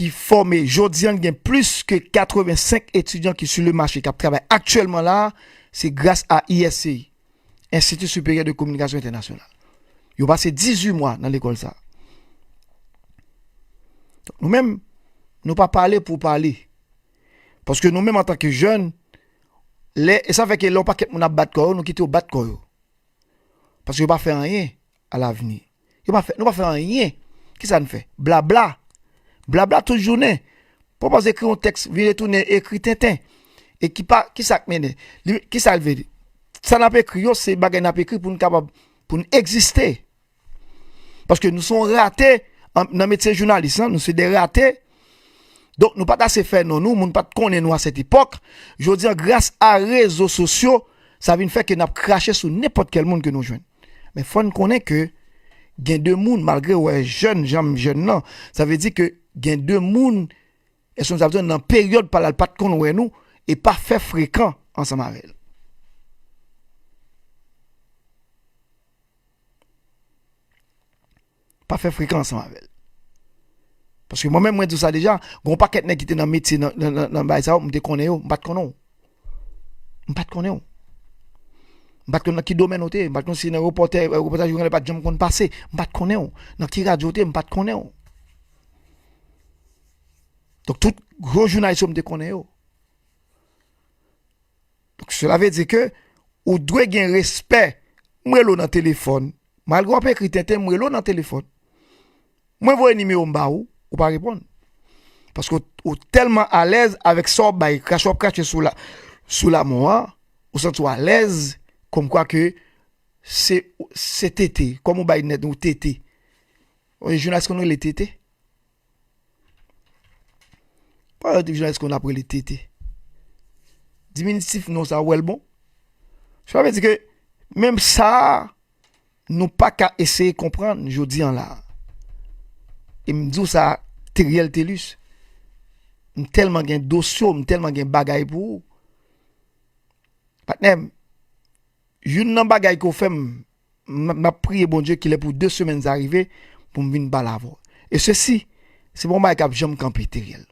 ki fòme, jodi an, gen plis ke katrevensenk etidyan ki sou le mache, k ap travay aktyèlman la, se gras a I S C I, Institut Supérieur de Communication International. Yo pase dizuit mwa nan lekòl sa. Nou menm, nou pa pale pou pale. Paske nou menm, antanke jèn, lè, e sa fè ke lè yon pakèt moun ap bat kò yo, nou kite yo bat kò yo. Paske yo pa fè anyen a lavni. Yo pa fè, nou pa fè anyen. Kisa n fè? Blabla. Blabla tout jounen. Pwopòz ekri yon tèks, vin retounen ekri tenten. E ki pa, kisa k mennen? Li, kisa l vle di? Sa n ap ekri yo, se bagay n ap ekri pou n kapab, pou n egziste. Paske nou se yon rate an, nan metye jounalis lan, nou se de rate. Donk, nou pa t ase fè non nou, moun pa t konnen nou a sèt epòk. Jodi an, gras a rezo sosyo, sa vin fè ke n ap krache sou nenpòt kèl moun ke nou jwenn. Men fò n konnen ke gen de moun, malgre w wè jèn, jan m jèn nan, sa vle di ke gen de moun, èske nou sa di nan peryòd pa l, l pa t konn wè nou, e pa fè frekan ansanm avè l. Pa fè frekan ansanm avè l. Paske mwen menm, mwen di w sa deja, gen yon pakèt nèg ki te nan metye, nan, nan, nan, nan bagay sa yo, m te konnen yo, m pa t konnen w. M pa t konnen w. M pa t konn nan ki domèn ou te ye, m pa t konn si nan repòtè, repòtaj ou genlè pa t janm konn pase, m pa t konnen w. Nan ki radyo ou te ye, m pa t konnen w. Donk, tout gwo jounalis yo, m te konnen yo. Donk, sela vle di ke ou dwe gen respè. M rele w nan telefòn. Malgre w ap ekri tenten, m rele w nan telefòn. Mwen voye nimewo m ba ou, ou pa reponn. Paske w, ou tèlman alèz avèk sa w ap bay, krache w ap krache sou la, sou lamò a, ou santi w alèz, kòmkwa ke se, se tete, kòm ou bay nèt ou tete. Yon jounalis konn rele tete. Pa yon jounalis konn ap rele tete. Diminitif non sa, w wè l bon? Sa vle di ke menm sa, nou pa ka eseye konprann jodi an la. E m di w sa, Theriel Thelus. M tèlman gen dosye w, m tèlman gen bagay pou ou. Patnè m, youn nan bagay ke w fè m, m, m ap priye Bondye kilè pou de semèn sa rive, pou m vin pale avè w. E sesi, se pa yon bagay k ap janm kanpe, Theriel.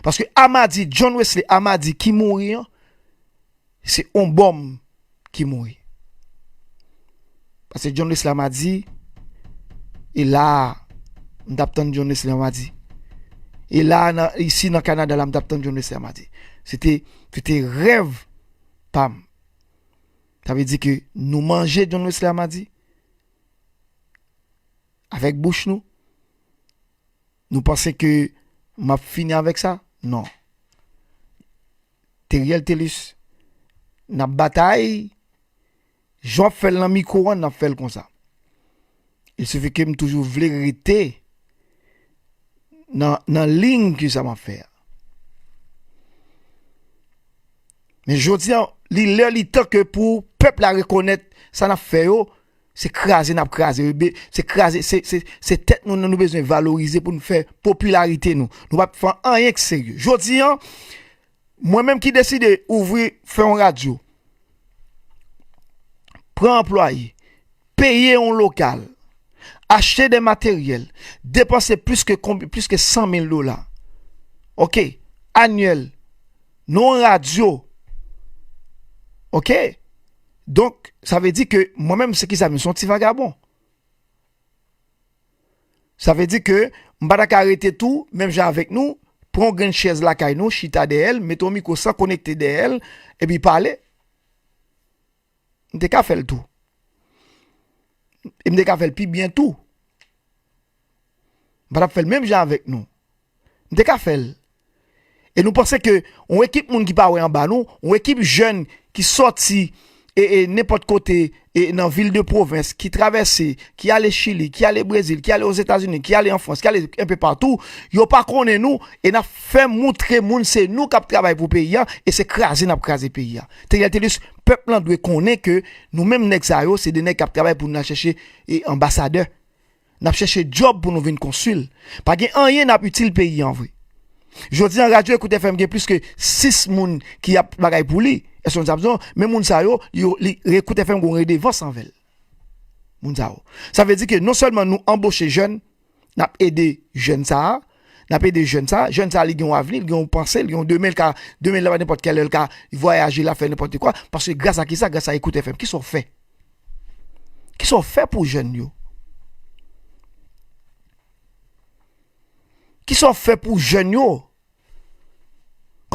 Paske Amadi, John Wesley Amadi ki mouri an, se yon bòm ki mouri. Paske John Wesley Amadi, e la a, m t ap tann John Wesley Amadi. E la a, nan, isi nan Kanada la, m t ap tann John Wesley Amadi. Se te, se te rèv pa m. Sa vle di ke nou manje John Wesley Amadi avèk bouch nou. Nou panse ke m ap fini avèk sa? Non. Teriel Thelus, n ap batay. Jan w ap fè l nan mikwo an, n ap fè l konsa. Il sifi ke m toujou vle rete nan, nan liy ke sa m ap fè a. Men jodi an, li lè, li tan ke pou pèp la rekonèt sa n ap fè yo, se kraze n ap kraze yo. Be-, se kraze, se, se, se tèt nou, nou bezwen valorize pou n fè popilarite nou. Nou p ap fè anyen k serye. Jodi an, mwen menm ki deside ouvri, fè yon radyo, pran anplwaye, peye yon lokal, achte de materyèl, depanse plis ke konbi-, plis ke san mil dola. Oke, anyèl, nan yon radyo. Oke? Donk, sa vle di ke mwen menm, se kisa m ye? Se yon ti vagabon. Sa vle di ke m pa ta ka rete tou, menm jan avèk nou, pran yon grenn chèz lakay nou, chita dèyè l, mete yon mikwo san konekte dèyè l, epi pale. M te ka fè l tou. E m te ka fè l pi byen tou. M pa t ap fè l menm jan avèk nou. M te ka fè l. E nou panse ke yon ekip moun ki pa wè anba nou, yon ekip jèn ki sòti e, e nenpòt kote e nan vil de pwovens, ki travèse, ki ale Chili, ki ale Brezil, ki ale Ozetazini, ki ale an Frans, ki ale enpe patou, yo pa konnen nou, e n ap fè moutre moun se nou k ap travay pou peyi a, e se kraze n ap kraze peyi a. Teriel Thelus, pèp lan dwe konnen ke nou menm nèg sa yo, se de nèg k ap travay pou n al chèche e anbasadè. N ap chèche djòb pou nou vin konsil. Pa gen anyen n ap itil peyi an vre. Jodi an, Radyo Ecoute F M gen plis ke sis moun ki ap bagay pou li. Èske w konn sa m di w? Men moun sa yo, yo, li, Ecoute F M gen yon redevans anvè l. Moun sa yo. Sa vle di ke non sèlman nou anboche jèn, n ap ede jèn sa a, n ap ede jèn sa a, jèn sa a, li gen yon avni, li gen yon panse, li gen yon demen, l ka, demen, l pa nenpòt kèlè, l ka vwayaje, l ap fè nenpòt kwa, paske gras a kisa? Gras a Ecoute F M. Kisa w fè? Kisa w fè pou jèn yo? Kisa w fè pou jèn yo?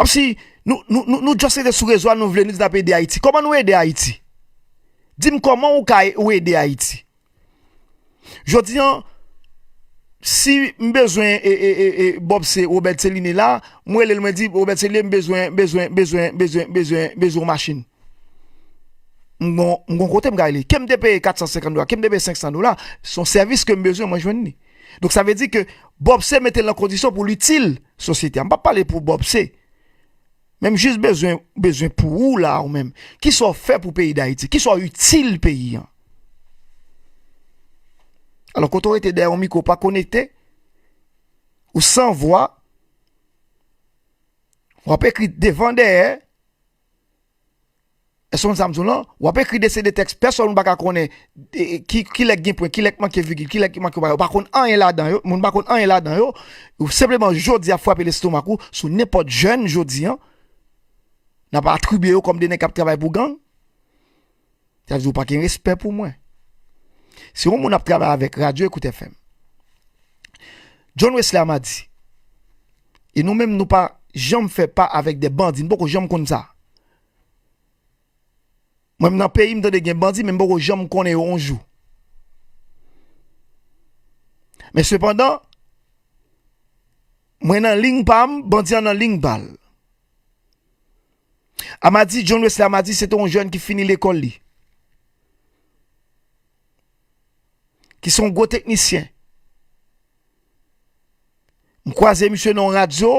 Kòmsi nou, nou, nou, nou just rete sou rezo a, nou vle nou di n ap ede Ayiti. Kòman nou ede Ayiti? Di m kòman ou ka e-, ou ede Ayiti? Jodi an, si m bezwen e, e, e, e, Bob C, Robert Céliné la, mwen rele l, mwen di, "Robert Céliné, m bezwen, bezwen, bezwen, bezwen, bezwen, bezwen yon machin." M gon, m gon kote m ka rele. Ke m te peye kat san senkant dola, ke m te peye senk san dola, se yon sèvis ke m bezwen, mwen jwenn li. Donk, sa vle di ke Bob C mete l nan kondisyon pou l itil sosyete a. M p ap pale pou Bob C. Men m jis bezwen, bezwen pou ou la, ou menm. Kisa w fè pou peyi Dayiti? Kisa w itil peyi an? Alò, kote w rete dèyè yon mikwo pa konekte, ou san vwa, w ap ekri devan dèyè, èske w konn sa m di w lan? W ap ekri de se de tèks pèsonn ou pa ka konnen, e, e, ki, ki lè k gen pwen, ki lè k manke vigil, ki lè k manke bagay. Ou pa konn anyen ladan yo, moun pa konn anyen ladan yo. Ou senpleman jodi a frape lestomak ou sou nenpòt jèn jodi an. N ap atribye yo kòm de nèg k ap travay pou gang. Sa vle di ou pa gen respè pou mwen. Si yon moun ap travay avèk Radyo Ecoute F M, John Wesley Amadi, e nou menm nou pa janm fè pa avèk de bandi, nou poko janm konn sa. Mwen, m nan peyi m tande gen bandi, men m poko janm konnen yo yon jou. Men sepandan, mwen nan liy pa m, bandi an nan liy pa l. Amadi, John Wesley Amadi, se te yon jèn ki fini lekòl li. Ki se yon gwo teknisyen. M kwaze misye nan yon radyo,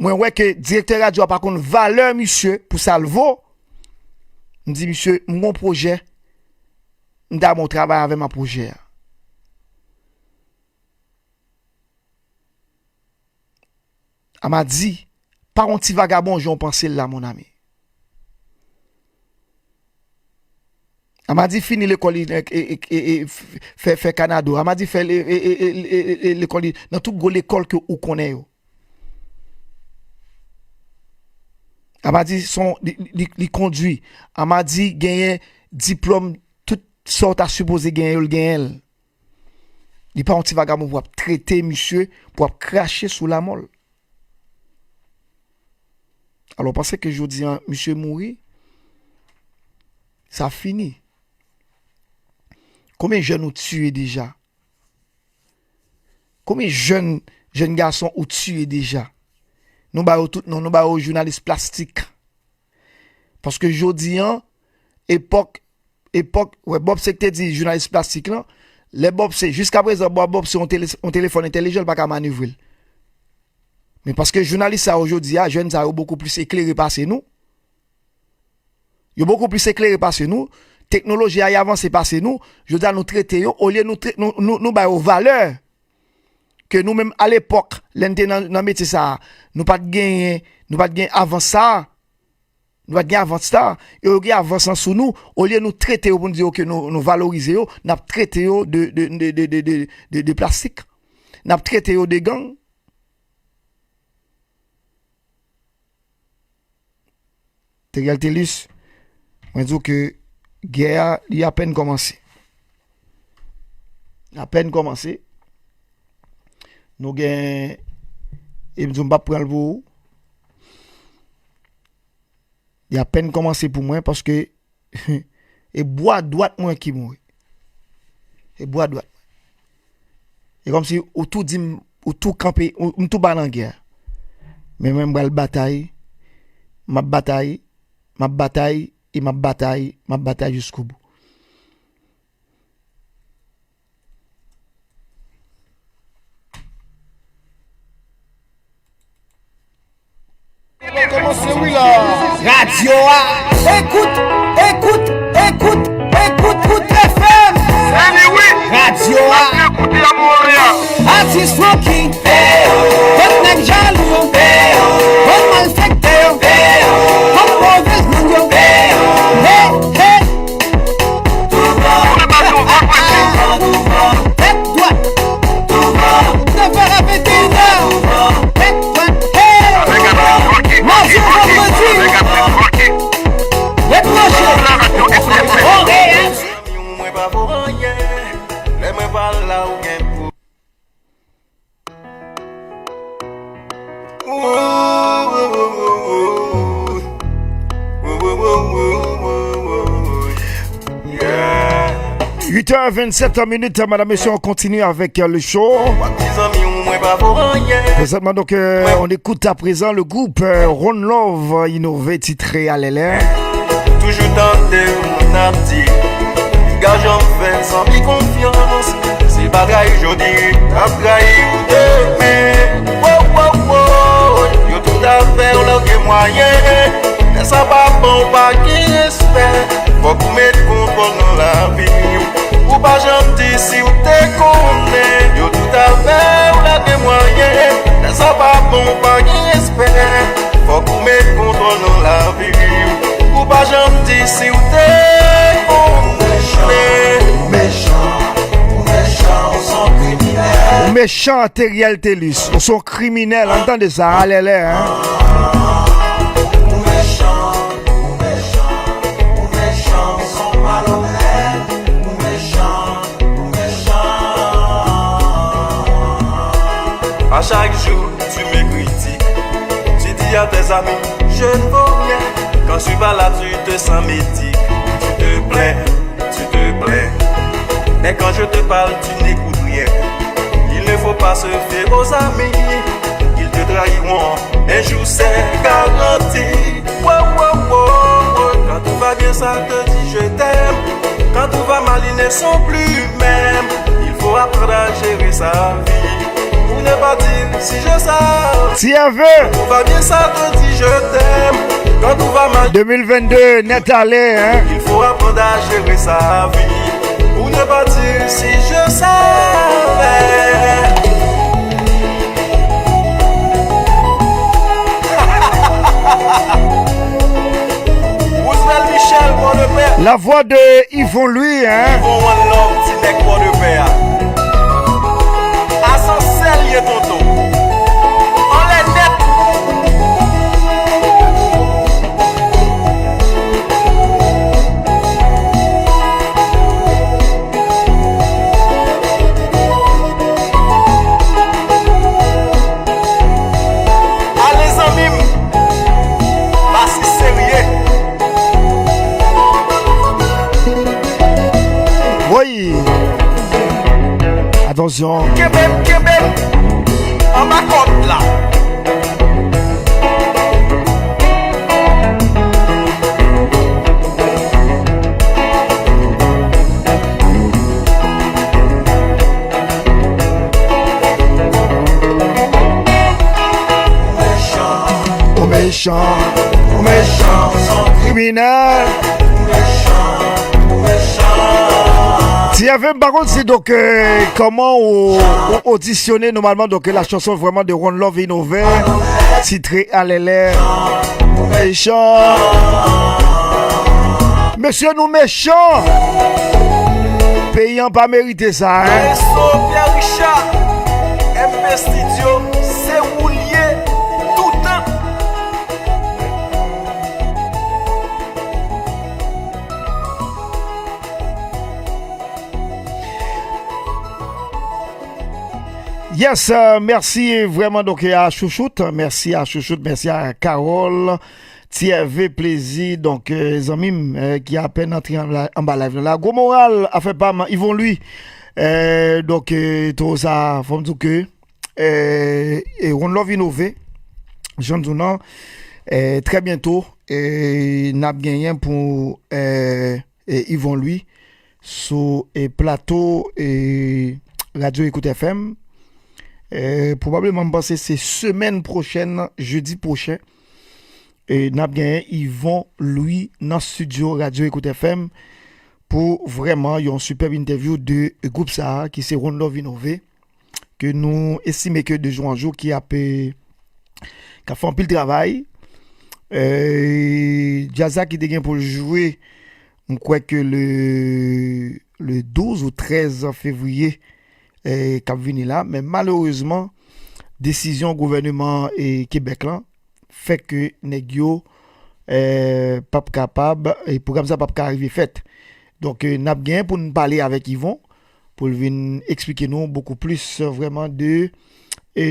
mwen wè ke direktè radyo a pa konn valè misye pou sa l vo. M di, "Misye, m gon pwojè, m ta renmen w travay avè m a pwojè a." Amadi, pa yon ti vagabon jan w panse l la, mon ami. Amadi fini lekòl li, e, e, e, e, f-, fè, fè Kanado. Amadi fè le-, e, e, e, e, e, e, lekòl li nan tout gwo lekòl ke ou konnen yo. Amadi son, li, li, li kondwi. Amadi genyen diplòm tout sa w ta sipoze genyen yo, l genyen l. Li pa yon ti vagabon pou ap trete misye, pou ap krache sou lanmò l. Alò, w panse ke jodi a, misye mouri, sa fini. Konbyen jèn ou tiye deja? Konbyen jèn, jèn gason ou tiye deja? Nou ba yo tout non, nou ba yo jounalis plastik. Paske jodi a, epòk, epòk, wè, Bob se k te di jounalis plastik lan, lè Bob se, jiska prezan, Bob, Bob se yon tele-, yon telefòn entèlijan, l pa ka manevre l. Men paske jounalis sa yo jodi a, jèn sa yo bokou plis eklere pase nou. Yo bokou plis eklere pase nou. Teknoloji a avanse pase nou. Jodi a nou trete yo, olye nou, tre-, nou, nou, nou ba yo valè ke nou menm alepòk, lè n te nan, nan metye sa a, nou pa t genyen, nou pa t gen avans sa a. Nou pa t gen avans sa a. E yo gen avans lan sou nou. Olye nou trete yo pou n di yo ke nou, nou valorize yo, n ap trete yo de, de, de plastik. N ap trete yo de gang. Teriel Telus, mwen di w ke gè a, li apèn kòmanse. Li apèn kòmanse. Nou gen, e m di w m p ap pran l pou ou. Li apèn kòmanse pou mwen paske e bwa dwat mwen ki mouri. E bwa dwat mwen. E kòmsi ou tou di m, ou tou kanpe, ou, m tou ba nan gè a. Men mwen m pral batay, m ap batay, m ap batay, e m ap batay, m ap batay jiskobou. Radyo a. Ekout, ekout, ekout, ekout, kout F M. Radyo a. Atis Rocky. Tout nèg jalou yo. Tout malfektè yo. Tout movèz moun yo. Hey, hey. Tèt dwat. Devè a venteyen è. Tèt dwat. Hey! Madi a vandredi. Ret branche. On reyaji. Mwen pa vo anyen. Lè mwen pa la, ou gen pou Huit heures vingt-sept minutes, madame, messieurs, on continue avec, euh, le show. Présentement, donc, euh, on écoute à présent le groupe, euh, One Love, euh, Innové, titré Alèlè. Toujou tande moun ap di, piga janm fè zanmi konfyans. Se pa trayi jodi, ap trayi ou demen. Wo, wo, wo, yo tout ap fè w lage mwayen. Lè sa pa bon, pa gen respè. Fòk ou met kontwòl nan lavi w. Ou pa janm di si w te konnen. Yo tout ap fè w lage mwayen. Lè sa pa bon, pa gen respè. Fòk ou met kontwòl nan lavi w. Ou pa janm di si w te konnen. Ou mechan, ou mechan, ou se yon kriminèl. Ou mechan, Teriel Telus. Ou se yon kriminèl, ann tande sa, Alèlè, hein. Ou mechan, ou mechan, ou mechan, ou se yon malonèt. Ou mechan, ou mechan. À chaque jour, tu me critiques. Tu dis à tes amis, je ne vaux rien. Quand je suis pas là, tu te sens médit. Tu te plains, tu te plains. Mais quand je te parle, tu n'écoutes rien. Il ne faut pas se fier aux amis. Ils te trahiront un jour, c'est garanti. Wow, wow, wow, wow. Quand tout va bien, ça te dit je t'aime. Quand tout va mal, ils ne sont plus même. Il faut apprendre à gérer sa vie. Pour ne pas dire si je savais. Ti Hervé. Quand tout va bien, ça te dit je t'aime. Quand tout va mal, deux mille vingt-deux, nèt ale, hein. Il faut apprendre à gérer sa vie. Pour ne pas dire si je savais. Roosevelt Michel, Pòdepè. La voix de Yvon Louis, hein. Yvon One Love, ti nèg Pòdepè a. Asansè l ye, tonton. Anlè nèt. Attention. Kenbe m, kenbe m anba kòd la. Ou mechan, ou mechan, kriminèl. Ti F M, pa konn si, donk, euh, kòman ou, ou odisyone nòmalman, donk, la chanson vraiment de One Love Innové, titré Alèlè. Mechan. Mesye, nou mechan. Peyi an pa merite sa, hein. Pierre Richard, M P Studio, se ou l ye toutan. Yes, euh, mèsi vrèman, donk, a Chouchout, mèsi a Chouchout, mèsi a Carole, T R V Plezi, donk, euh, zanmi m, euh, ki apèn antre anba, anba live la. Gwo moral, afè pa m, Yvon Louis, euh, donk, euh, toro sa, fò m di w ke, euh, e One Love Innové, jan m di w nan, euh, trè byento, euh, n ap genyen pou, euh, e Yvon Louis sou, e, plato, e, Radio Écoute F M. E, pwobableman, m panse se semèn pwochèn, jedi pwochen, e, n ap genyen Yvon Louis nan estidyo Radio Écoute F M pou vrèman yon sipèb entèvyou de gwoup sa a ki se One Love Innové, ke nou estime ke de jou an jou ki ap, e, k ap fè anpil travay. E, djaz la ki te gen pou l jwe, m kwè ke le, le douz ou trèz fevriye, e, k ap vini la. Men malerezman, desizyon gouvèneman, e, Kebèk lan fè ke nèg yo, e, p ap kapab, e, pwogram sa p ap ka rive fèt. Donk, e, n ap gen pou n pale avèk Yvon, pou l vin eksplike nou bokou plis, e, vrèman de, e,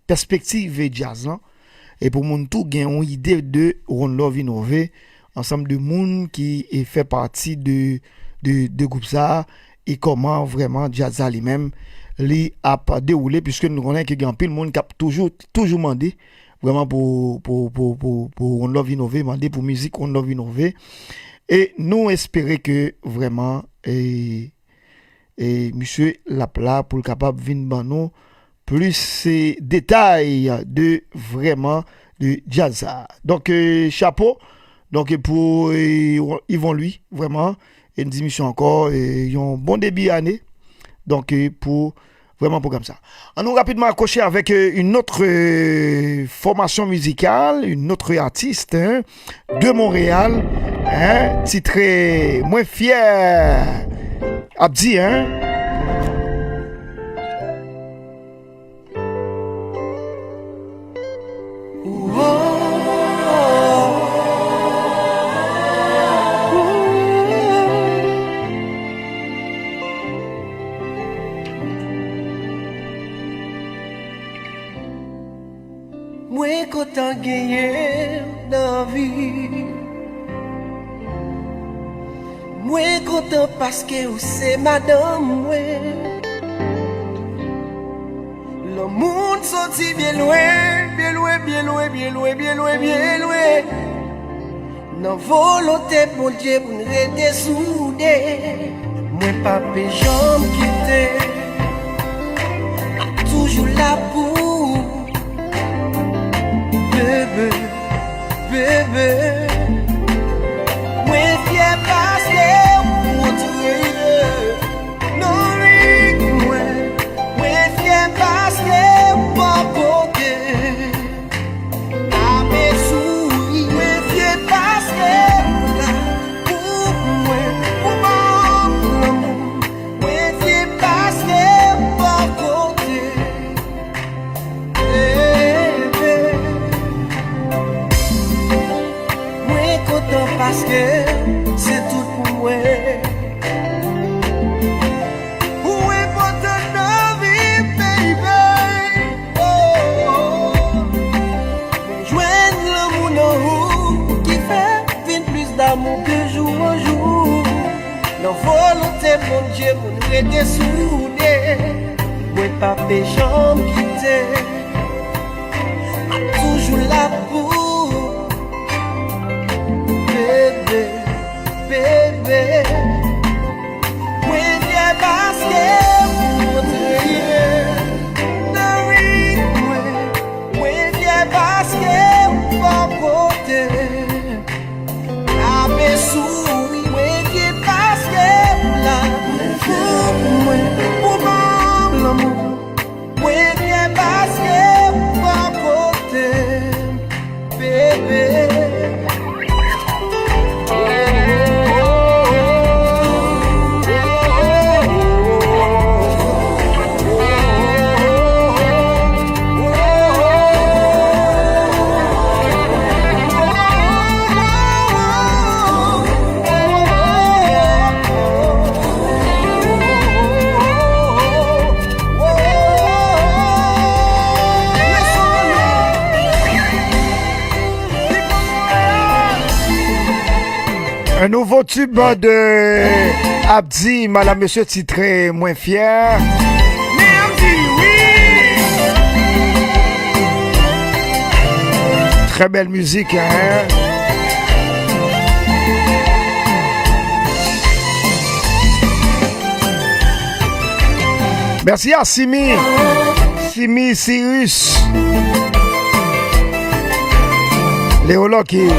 pèspektiv djaz lan. E pou moun tou gen yon ide de One Love Innové, ansanm de moun ki, e, fè pati de, de, de gwoup sa a, e kòman vrèman djaz la li menm, li ap dewoule, piske nou konnen ke gen anpil moun k ap toujou, toujou mande, vrèman pou, pou, pou, pou, pou One Love Innové, mande pou mizik One Love Innové. E nou espere ke vrèman, e, e misye l ap la pou l kapab vin ban nou plis, e, detay de vrèman de djaz sa. Donk, e, chapo, donk, e, pou, e, Yvon Louis, vrèman, e n di misye ankò, e, yon bon debi ane, donk, e, pou vrèman pwogram sa. Ann nou rapidman akwoche avèk, e, une autre, e, formation musicale, une autre artiste, hein, de Montréal, hein, titré Mwen Fyè. Ap di, hein? Mwen kontan genyen w nan vi. Mwen kontan paske ou se madanm mwen. Lanmou n soti byen lwen, byen lwen, byen lwen, byen lwen, byen lwen, byen lwen. Nan volonte Bondye pou n rete soude. Mwen pa pe janm kite. M ap toujou la pou ou. Bebe, bebe. Mwen fyè paske ou antre nan vi mwen. Mwen fyè paske ou bò kote. Ame souri. Mwen fyè paske ou la pou mwen, pou ban m lanmou. Mwen fyè paske ou bò kote. Bebe. Mwen kontan paske se tout pou mwen. Ou enpòtan nan vi m, baby. Oh, oh, oh. Mwen jwenn lanmou nan ou ki fè vin plis damou de jou an jou. Volonte Bondye, moun rete soude. Mwen pa pe janm kite. M ap toujou la pou bebe, bebe. Mwen fyè paske w antre nan ri mwen. Mwen fyè paske w bò kote m. Lape souri, mwen fyè paske w la pou mwen, pou ban m lanmou. Mwen fyè paske w bò kote m, bebe. Un nouveau tube de Abdi, madame, monsieur, titré Mwen Fyè. Men Abdi, wi! Très belle musique, hein? Merci à Simi. Simi Cyrus. Léo Lucky.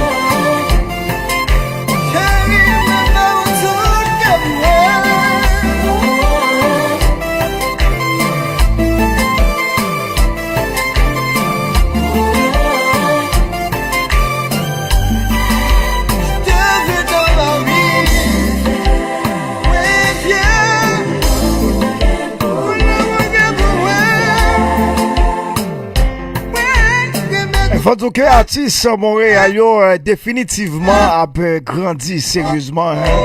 Fò di w ke atis Monreyal yo, eh, definitivman ap, eh, grandi seryezman, hein.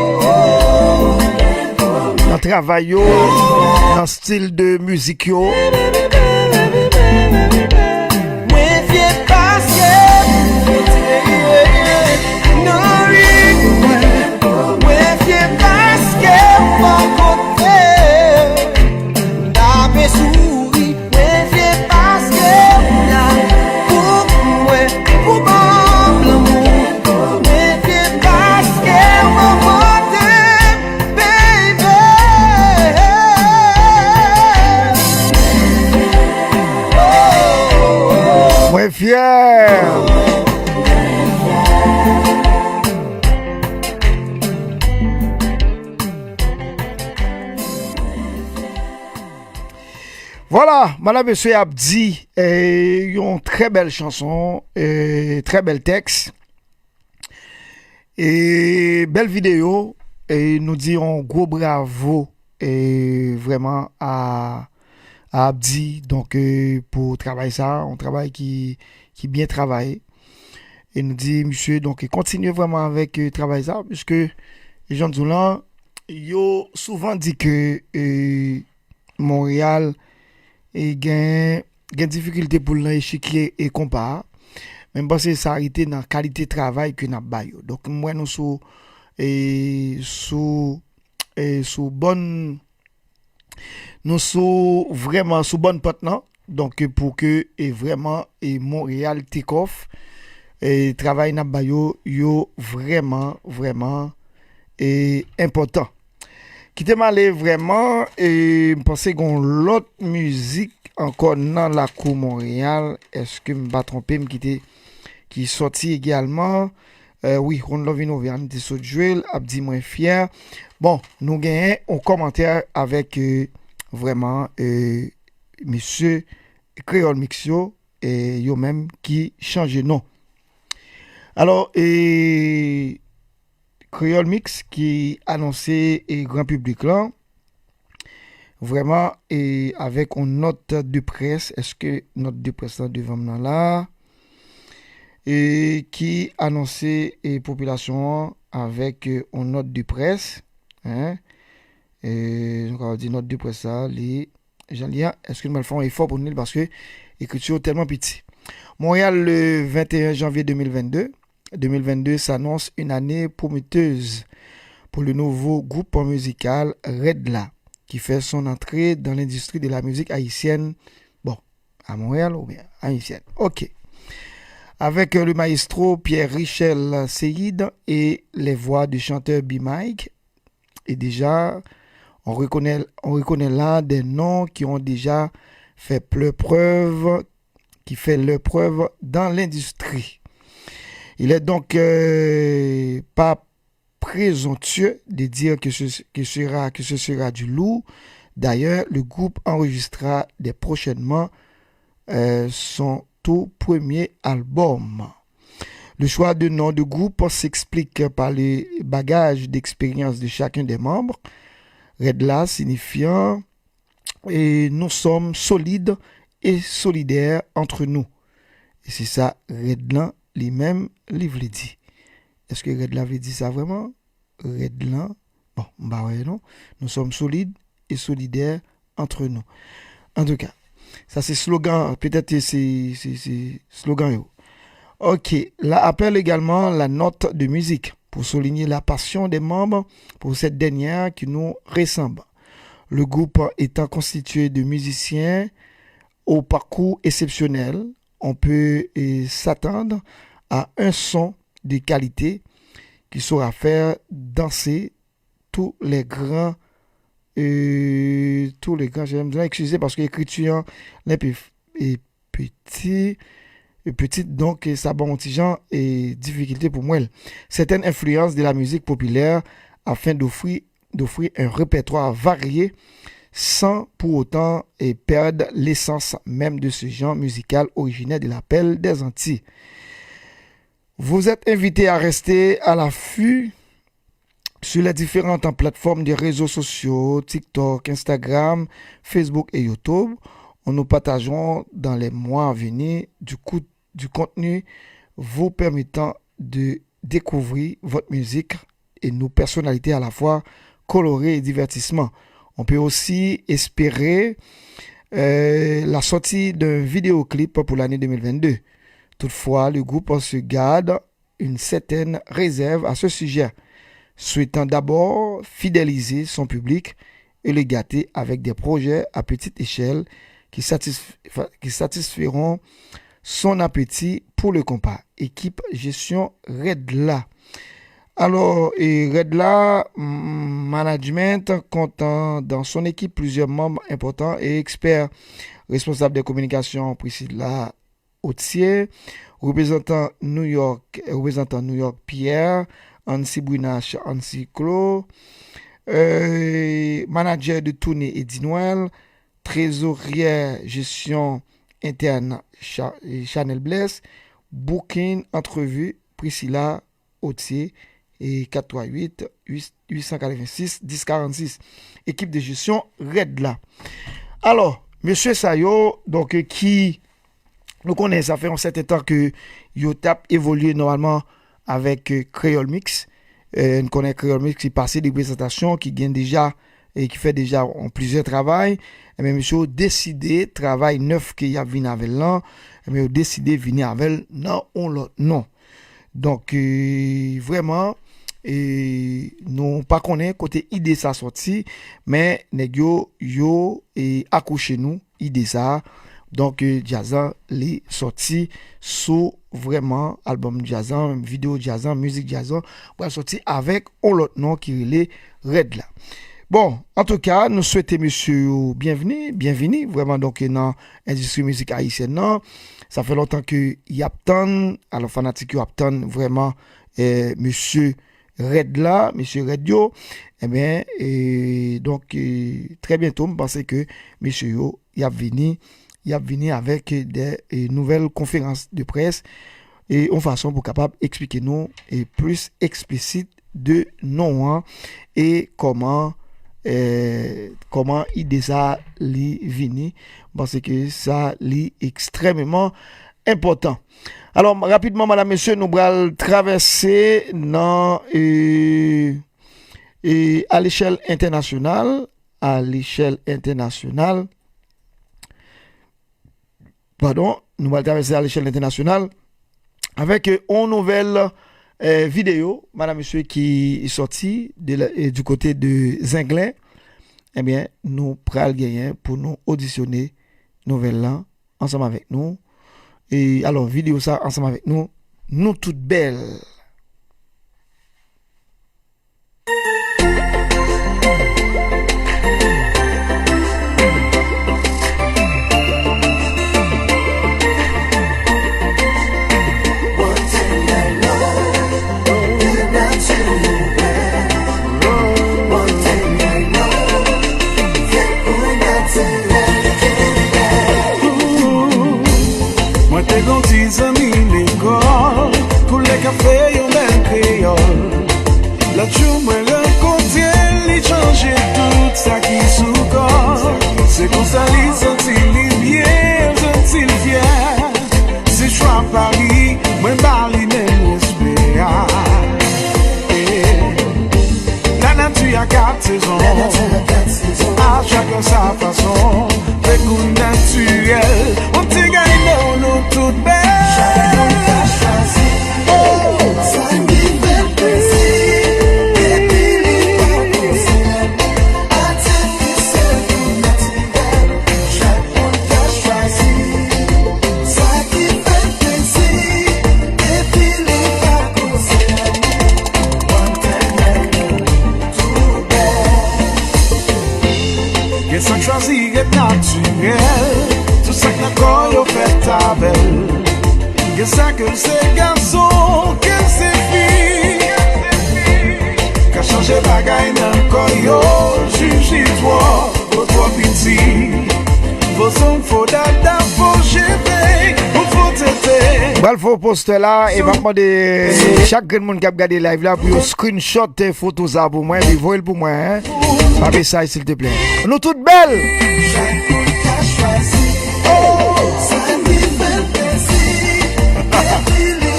Nan travay yo, nan stil de mizik yo. Mwen fyè paske m antre nan ri mwen. Mwen fyè paske m bò kote m. Tape souri, mwen fyè paske w la pou mwen, pou ban m lanmou. Mwen fyè paske w anvante, baby. Mwen fyè. Vwala, madam, mesye, Abdi, eh, yon trè bèl chanson, eh, trè bèl tèks, eh, bèl videyo, eh, nou di yon gwo bravo, eh, vrèman a, a Abdi, donk, eh, pou travay sa, yon travay ki, ki byen travay. E nou di misye, donk, kontinye vrèman avèk, eh, travay sa, piske, jan m di w lan, yo souvan di ke, eh, Monreyal, e gen, gen difikilte pou l nan echikye e konpa a. Men m panse sa rete nan kalite travay ke n ap ba yo. Donk, m wè nou sou, e, sou, e, sou bòn, nou sou, vrèman sou bòn pant lan. Donk, pou ke, e, vrèman, e, Monreyal take off, e, travay n ap ba yo, yo vrèman, vrèman, e, enpòtan. Kite m ale vrèman, e, m panse gen yon lòt mizik ankò nan lakou Monreyal. Èske m pa twonpe m ki te, ki sòti egalman? E, wi, One Love Innover, Anite Sot Jwel, Abdi Mwen Fyè. Bon, nou genyen yon kòmantè avèk, e, vrèman, e, mesye Kreyòl Mix yo, e, yo menm ki chanje non. Alò, e, Kreyòl Mix ki anonse, e, gran piblik lan, vrèman, e, avèk yon nòt de près, èske nòt de près lan devan m nan la? E, ki anonse, e, popilasyon an avèk, e, yon nòt de près, hein? E, nou ka di nòt de près sa, li, jan li a, èske nou pral fè yon efò pou nou li, paske ekriti yo tèlman piti. Montréal, le vingt et un janvier deux mille vingt-deux. Deux mille vingt-deux s'annonce une année prometteuse pour le nouveau groupe musical Rèd La, qui fait son entrée dans l'industrie de la musique haïtienne, bon, à Montréal ou bien haïtienne. Ok. Avec euh, le maestro Pierre Richel Seyid et les voix du chanteur B-Mike. Et déjà, on reconnaît, on reconnaît là des noms qui ont déjà fait leur preuve, qui fait leur preuve dans l'industrie. Il est donc euh, pas présomptueux de dire que ce, que sera, que ce sera du lourd. D'ailleurs, le groupe enregistrera dès prochainement euh, son tout premier album. Le choix de nom de groupe s'explique par le bagage d'expérience de chacun des membres. Rèd La signifiant et nous sommes solides et solidaires entre nous. E se sa Rèd La li menm li vle di. Èske Rèd La vle di sa vrèman? Rèd La, bon, m pa wè non. Nous sommes solides et solidaires entre nous. En tout cas, ça c'est slogan, peut-être c'est c'est c'est slogan yo. Ok, la appelle également la note de musique pour souligner la passion des membres pour cette dernière qui nous ressemble. Le groupe étant constitué de musiciens au parcours exceptionnel, on peut euh, s'attendre à un son de qualité qui saura faire danser tous les grands euh, tous les grands j'aime bien excuser parce que l'écriture un peu petit petit donc ça bon petit gens et difficulté pour moi certaines influences de la musique populaire afin d'offrir d'offrir un répertoire varié sans pour autant et perdre l'essence même de ce genre musical originaire de l'appel des Antilles. Vous êtes invité à rester à l'affût sur les différentes plateformes des réseaux sociaux, TikTok, Instagram, Facebook et YouTube, où nous partagerons dans les mois à venir du, coup, du contenu vous permettant de découvrir votre musique et nos personnalités à la fois colorées et divertissement. On peut aussi espérer euh, la sortie d'un vidéoclip pour l'année deux mille vingt-deux. Toutefois, le groupe se garde une certaine réserve à ce sujet, souhaitant d'abord fidéliser son public et le gâter avec des projets à petite échelle qui, satisf- qui satisferont son appétit pour le compas. Équipe gestion Rèd La. Alors, et Rèd La, management, comptant dans son équipe plusieurs membres importants et experts, responsable des communications Priscilla Autier, représentant New York, représentant New York Pierre, Ancy Brunache, Ancy Clo, euh, manager de tournée Eddie Noël, trésorière gestion interne Cha- Chanel Bless, booking entrevue Priscilla Autier et quatre trois huit huit cent quatre-vingt-six dix quarante-six. Équipe de gestion Rèd La. Alors, mesye sa yo, donk, ki nou konnen sa fè yon sèten tan ke yo t ap evolye nòmalman avèk Kreyòl Mix. Nou konnen Kreyòl Mix ki pase de prezantasyon ki gen deja e ki fè deja yon plizyè travay. Ebyen, mesye yo deside travay nèf ke y ap vin avè l lan, ebyen, yo deside vini avè l nan yon lòt non. Donk, vrèman, nou pa konnen kote ide sa sòti, men nèg yo, yo akouche nou ide sa. Donk, djaz lan, li sòti sou vrèman albòm djaz lan, videyo djaz lan, mizik djaz lan, pral sòti avèk yon lòt non ki rele Rèd La. Bon, antouka, nou swete mesye yo byenvni, byenvini, vrèman, donk, nan endistri mizik ayisyèn nan. Sa fè lontan ke y ap tann, alò, fanatik yo ap tann vrèman, eh, mesye Rèd La, mesye Rèd yo. Ebyen, e, donk, e, trè byento, m panse ke mesye yo, y ap vini, y ap vini avèk de, e, nouvèl konferans de près, e, yon fason pou kapab eksplike nou, e, plis eksplisit de non an e kòman, e, kòman ide sa li vini. M panse ke sa li ekstrèmeman enpòtan. Alò, rapidman, madam, mesye, nou pral travèse nan, e, e, a lechèl entènasyonal, a lechèl entènasyonal, padon, nou pral travèse a lechèl entènasyonal avèk, e, yon nouvèl, eh, videyo, madam, mesye, ki sòti de la, eh, du côté de Zenglen, ebyen, nou pral genyen pou nou odisyone nouvèl lan ansanm avèk nou. E alò, videyo sa ansanm avèk nou, nou tout bèl. Mwen te gon ti zanmi lekòl, koulè kafe yon bèl kreyòl. Lòt jou mwen rankontre l, li chanje tout sa ki sou kò l. Se konsa li santi li byen, santi l fyè. Se chwa pa li, mwen ba li menm respè a. Eh. Lanati a kat sezon, a chacun sa façon. Fèk ou natirèl, on ti gay nou, nou tout bèl. Chak moun ka chwazi sa ki fè l plezi, epi li pa konsène atifisyèl ou natirèl. Chak moun ka chwazi sa ki fè l plezi, epi li pa konsène. Gen sa k chwazi ret natirèl, tout sa k nan kò yo fèt avè l. Gen sa ke l se gason, ke l se fi, ka chanje bagay nan kò yo, jiji twò, twò piti. Fo zong, fo dada, fo cheve, ou fo tete. Pral fè yon postè la, e m ap mande chak grenn moun k ap gade live la pou yo screenshot foto sa pou mwen, epi voye l pou mwen, hein, pa mesaj, silteplè. Nou tout bèl!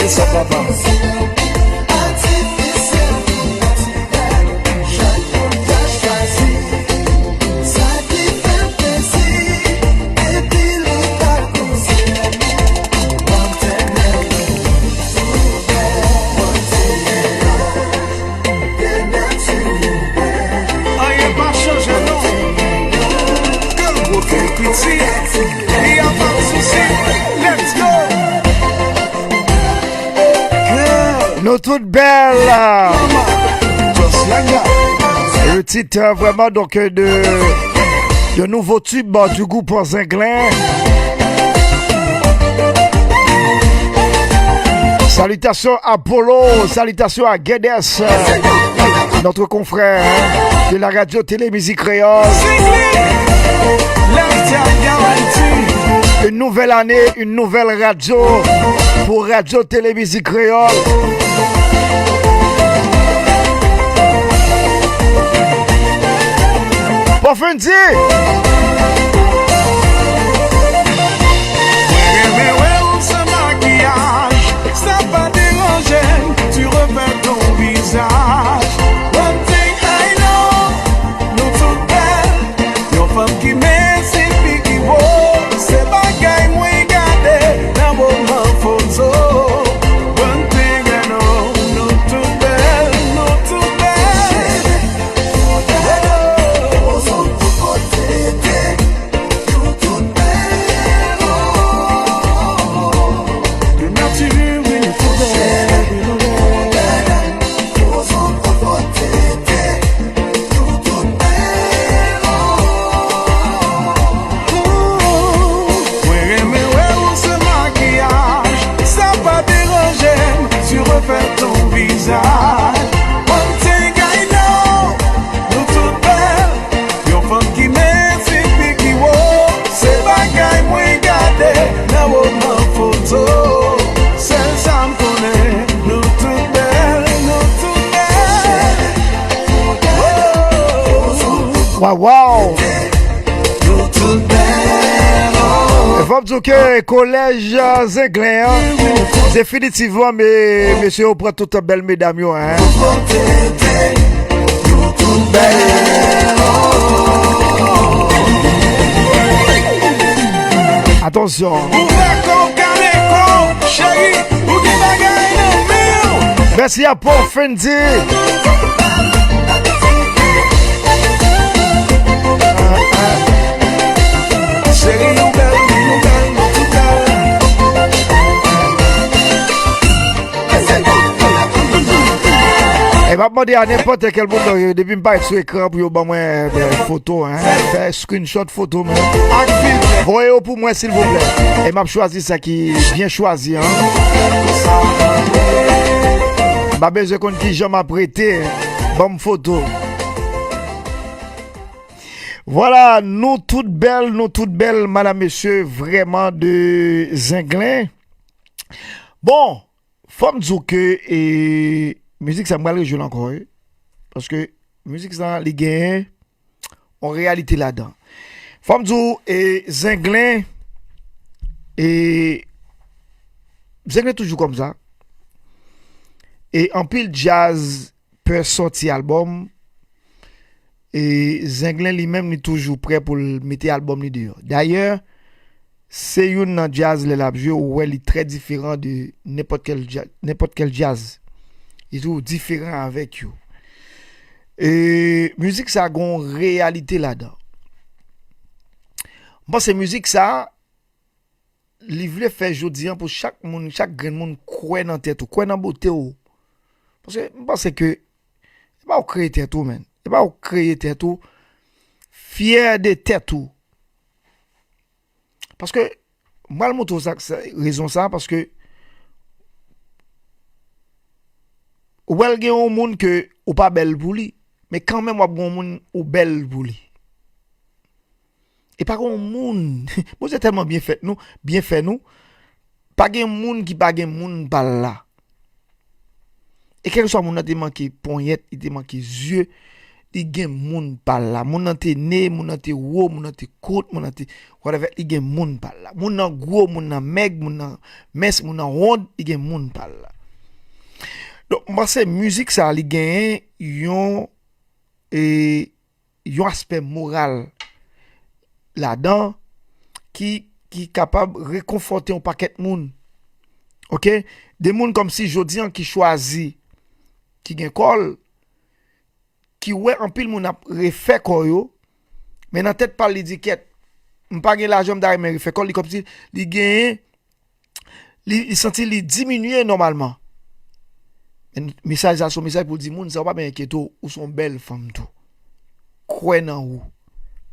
Se sa, papa. Anyen pa chanje non. Ke l gwo, ke l piti, li a pa sousi. Let's go. Nou tout bèl. Le titre, euh, vraiment, donc, euh, de, de nouveau tube, euh, du groupe Zenglen. Salutations à Polo, salutations à Guedes, euh, notre confrère, hein, de la radio Télé Musique Créole. Une nouvelle année, une nouvelle radio pour Radio Télé Musique Créole. Bon, Fendi! Mwen renmen wè w san makiyaj, sa pa deranje m, tu refais ton visage. One thing I know, nou tout bèl. Yon fanm ki menm si fi ki wo, se bagay mwen gade nan moman foto. One thing I know, nou tout bèl, nou tout bèl. De nature, wi, nou tout bèl, wi, nou bèl. Mwen renmen wè w san makiyaj, sa pa deranje m, tu refais ton visage. One thing I know, nou tout bèl. Yon fanm ki menm si fi ki wo, se bagay mwen gade nan moman foto. Sèl sa m konnen, nou tout bèl, nou tout bèl. Waw, waw. Nou tout bèl. E fò m di w ke kolèj, euh, Zenglen an, definitivman, me-, mesye yo pran tout bèl medam yo, hein. Atansyon. Ouvè kò w, kale kò w, cheri, ou gen bagay nan men w. Mèsi a Paul Fendi. Cheri, nou bèl, nou bèl, nou tou bèl. E m ap mande a nenpòt kèl moun nan yo, depi m parèt sou ekran pou yo ban mwen, eh, foto, hein. Fè screenshot foto mwen. Voye yo pou mwen, silvouplè. E m ap chwazi sa ki byen chwazi, hein. M pa bezwen konn kijan m ap rete. Ban m foto. Vwala, nou tout bèl, nou tout bèl, madam, mesye, vrèman de zenglen. Bon, fò m di w ke, e, mizik sa, m pral rejwe l ankò, wi. Paske mizik sa, li genyen yon reyalite ladan. Fò m di w, e, zenglen, e, zenglen toujou kòmsa. E anpil djaz pè sòti albòm. E zenglen li menm, li toujou prè pou l mete albòm li deyò. Dayè, se youn nan djaz lè l ap jwe, ou wè li trè diferan de nenpòt kèl dja-, nenpòt kèl djaz. Li toujou diferan avèk yo. E mizik sa gon reyalite ladan. M panse mizik sa, li vle fè jodi an pou chak moun, chak grenn moun kwè nan tèt ou, kwè nan bote w. Paske m panse ke e pa ou kreye tèt ou, menn. E pa ou kreye tèt ou, fyè de tèt ou. Paske, m pral montre w sa, sa, rezon sa, paske ou pral gen yon moun ke ou pa bèl pou li, men kanmenm w ap gen yon moun ou bèl pou li. E pa gen yon moun, Bondye tèlman byen fèt nou, byen fè nou, pa gen moun ki pa gen moun pa l la. E kèlkeswa moun nan te manke ponyèt, li te manke zye, li gen moun pa l la. Moun nan te ne, moun nan te wo, moun nan te kout, moun nan te whatever, li gen moun pa l la. Moun nan gwo, moun nan mèg, moun nan mens, moun nan wonn, li gen moun pa l la. Donk, m panse mizik sa, li genyen yon, e, yon aspè moral ladan ki, ki kapab rekonfòte yon pakèt moun. Oke? De moun kòmsi jodi an ki chwazi, ki gen kò l, ki wè anpil moun ap refè kò yo, men nan tèt pa l, li di, "Kèt, m pa gen lajan, m ta renmen refè kò l." Li kòmsi li genyen li, li santi li diminye nòmalman. Men mesaj la se yon mesaj pou l di moun sa, ou pa bezwen enkyete w, ou se yon bèl fanm tou. Kwè nan ou.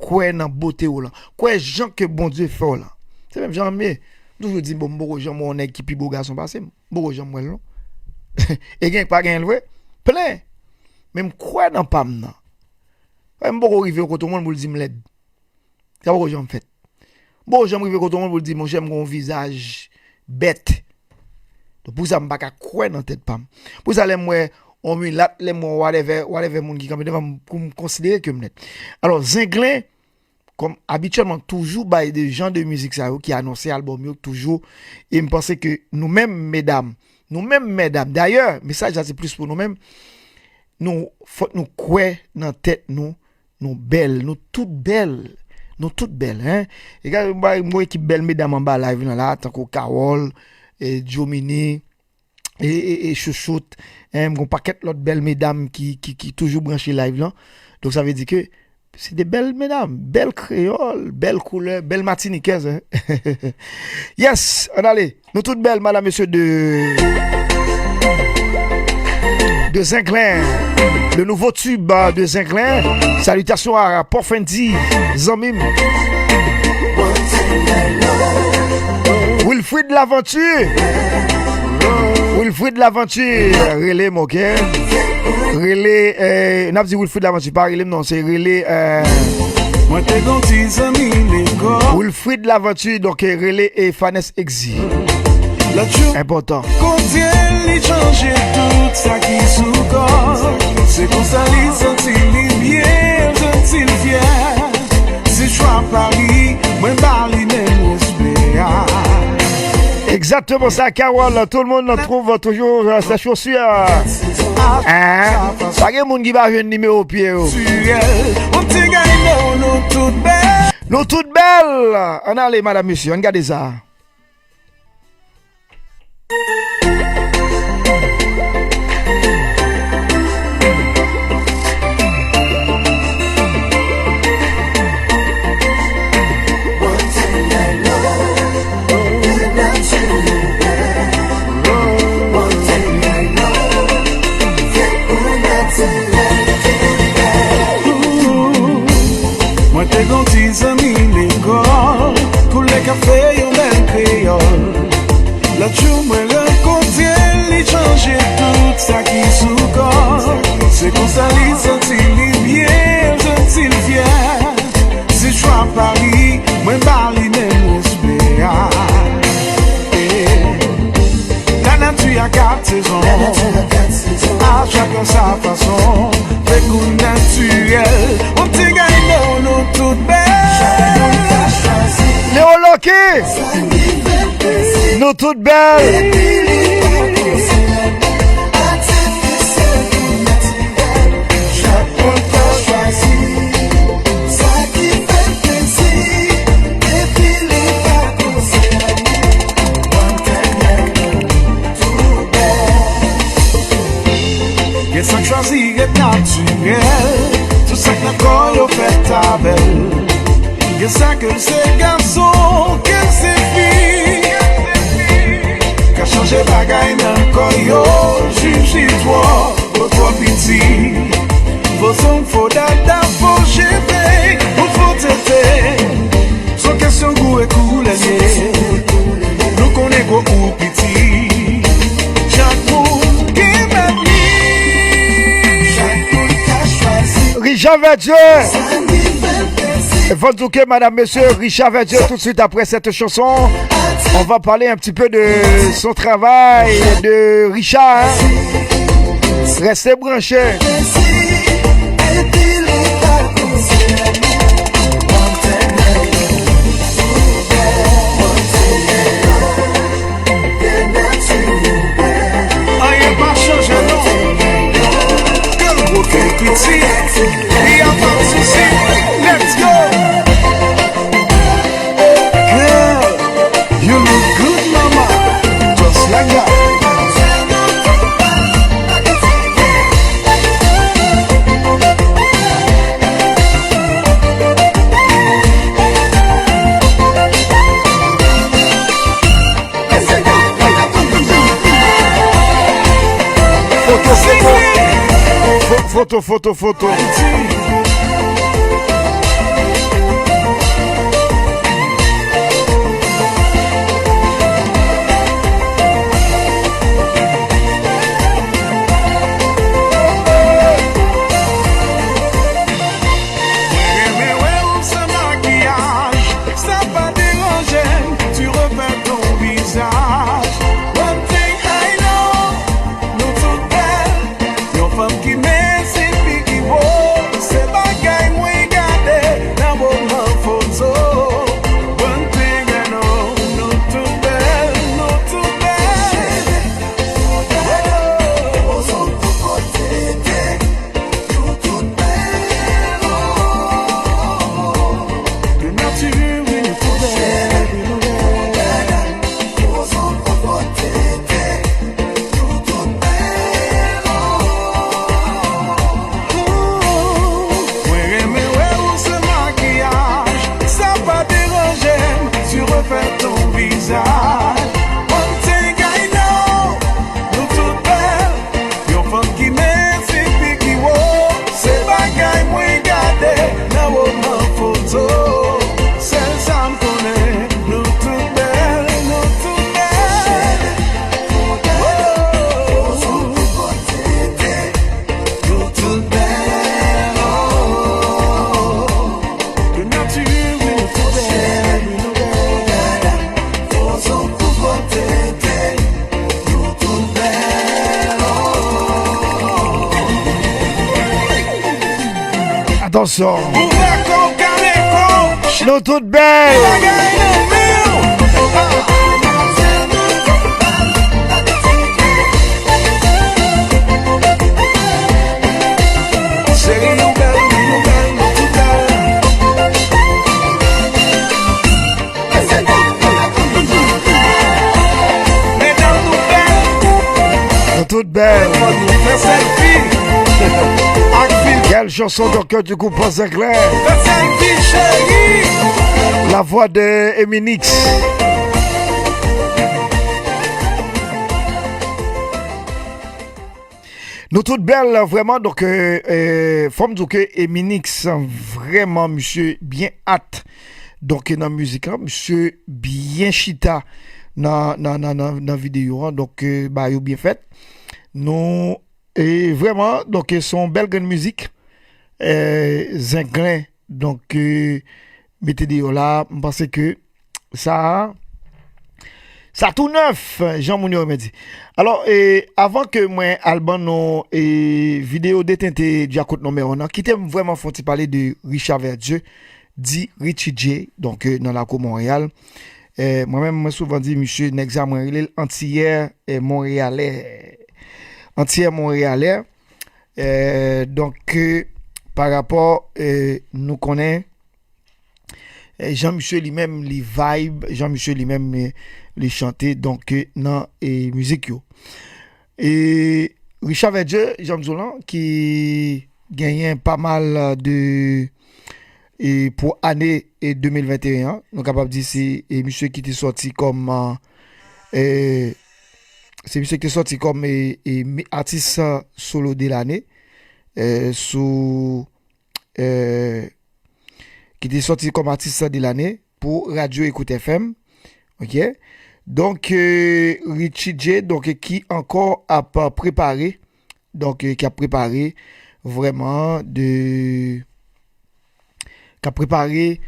Kwè nan bote w lan. Kwè jan ke Bondye fè w lan. Se menm jan m ye. M toujou di, bon, m poko janm wè yon nèg ki pi bo gason pase m. M poko janm wè l non. E gen k pa genyen l vre. Plen. Men m kwè nan pa m nan. M poko rive yon kote yon moun pou l di m lèd. Sa poko janm fèt. Bon, janm rive kote yon moun pou l di, monchè, m gen yon vizaj bèt. Donk, pou sa, m pa ka kwè nan tèt pa m. Pou sa, lè m wè yon milat, lè m wè yon whatever, whatever moun ki kanpe devan m, pou m konsidere ke m lèd. Alò, Zenglen, kòm abityèlman, toujou bay de jan de mizik sa yo ki anonse albòm yo, toujou. E m panse ke nou menm, medam, nou menm, medam, dayè, mesaj la se plis pou nou menm, nou, fòk nou kwè nan tèt nou, Nou bèl, nou tout bèl. Nou tout bèl, hein. E gade, m wè, m wè ekip bèl medam anba live lan la, tankou Carole, e Jomini, e, e, e Chouchoute, hein, m gon pakèt lòt bèl medam ki, ki, ki toujou branche live lan. Donk, sa vle di ke se de bèl medam, bèl kreyòl, bèl koulè, bèl matinikèz, hein. Yes, ann ale. Nou tout bèl, madam, mesye, de, de Zenglen. Le nouveau tube, euh, de Zenglen. Salutations à Paul Fendi, zanmi m. Wilfrid Laventure. Wilfrid Laventure, rele m, ok? Rele, euh, n ap di Wilfrid Laventure, pa rele m non, se rele, euh, Mwen te gon ti zanmi lekòl. Wilfrid Laventure, donk, eh, rele e Fanès Exi. Lòt jou, enpòtan. Kote li chanje tout sa ki sou kò. Se konsa li santi li byen, santi l fyè. Se chwa pa li, mwen ba li menm respè a. Exactement ça, Carole. Tout le monde trouve toujours, euh, ses chaussures. Hein? Pa gen moun ki pa jwenn nimewo pye yo. Nou tout bèl. Nou tout bèl. Ann ale, madam, mesye, ann gade sa. tout bèl. Epi li pa konse atik ki sèl ki natirèl. Chak moun ka chwazi sa ki fè l plezi. Epi li pa konse atik. One thing I know. Gen sa k chwazi ret natirèl, tout sa k nan kò yo fèt avè l. Gen sa ke l se gason, ke l se fi. Ka chanje bagay nan kò yo, jiji twò, gwo twò piti. Fo zong, fo dada, fo cheve, ou fo tete. Se yon kesyon gou e koulè l ye. Nou konnen gwo ou piti. Chak moun gen mèt li. Chak moun ka chwazi. Richard Verdier. Sa ki fè l plezi. Van Douke, madame, monsieur, Richard Verdier, tout de suite après cette chanson, on va parler un petit peu de son travail, de Richard, hein. Restez branchés. Anyen pa chanje non. Ke l gwo, ke l piti, li a pa sousi. Let's go. Girl, you look good, mama. Just like that. Foto, foto. Fo-, foto, foto, foto. Mwen renmen wè w san makiyaj, sa pa deranje m, tu refais ton visage. One thing I know, nou tout bèl. Yon fanm ki menm se fi ki wo, se bagay mwen gade nan moman foto. One thing I know, nou tout bèl, nou tout bèl. Poze w pou kote te. Nou tout bèl, oh, oh, oh. De nati, wi, nou tout bèl, wi, nou bèl. Poze w pou kote te. Nou tout bèl, oh, oh, oh. Mwen renmen wè w san makiyaj, sa pa deranje m, tu refais ton visage. One thing I know, nou tout bèl. Yon fanm ki menm se fi ki wo, se bagay mwen gade nan moman foto. Sèl sa m konnen, nou tout bèl, nou tout bèl. Oh, oh, oh. Nou tout bèl, oh. De nati, wi, nou tout bèl, wi, nou bèl. Poze w pou kote te. Nou tout bèl, oh. Atansyon. Ouvè kò w, kale kò w. Nou tout bèl. Bagay nan men w. Cheri, nou bèl, wi, nou bèl, nou tout bèl. Medam, nou bèl. Nou tout bèl. Fò nou fè sèlfi. Ak fil. Quelle chanson donc, euh, du groupe Voisin Clair? Fè sèlfi, cheri. La voix de Eminix. Nou tout bèl, vrèman. Donk, euh, euh, fò m di w ke Eminix, vrèman, misye byen at. Donk, nan mizik lan, misye byen chita nan, nan, nan, nan, nan videyo an. Donk, euh, bagay yo byen fèt. Nou, e vrèman, donk, se yon bèl grenn mizik. Euh, Zenglen, donk, euh, mete deyò la, m panse ke sa, sa tou nèf, jan moun yo renmen di. Alò, e, avan ke mwen al ban nou, e, videyo detente Djakout nonmè wan nan, kite m vrèman fè yon ti pale de Richard Verdier, di Richie J, donk, e, nan lakou Monreyal. Eh, mwen menm, mwen souvan di misye, nèg sa, mwen rele l Antiyè, eh, Monreyalè. Antiyè Monreyalè. Eh, donk, eh, pa rapò, eh, nou konnen, eh, jan misye li menm li vibe, jan misye li menm, eh, li chante, donk, eh, nan, eh, mizik yo. E Richard Verdier, jan m di w lan, ki genyen pa mal de, e pou ane, e de mil venteyen an, nou kapab di se, e misye ki te sòti kòm, e, se misye ki te sòti kòm, e, e, mi- atis solo de lane, e, sou, e, ki te sòti kòm atis de lane pou Radyo Ekout F M. Ok? Donk, e, Richie J, donk, ki ankò ap prepare, donk, e, ki ap prepare vrèman de, k ap prepare,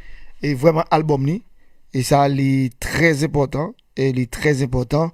e, vrèman albòm li. E sa, li trè enpòtan, e li trè enpòtan,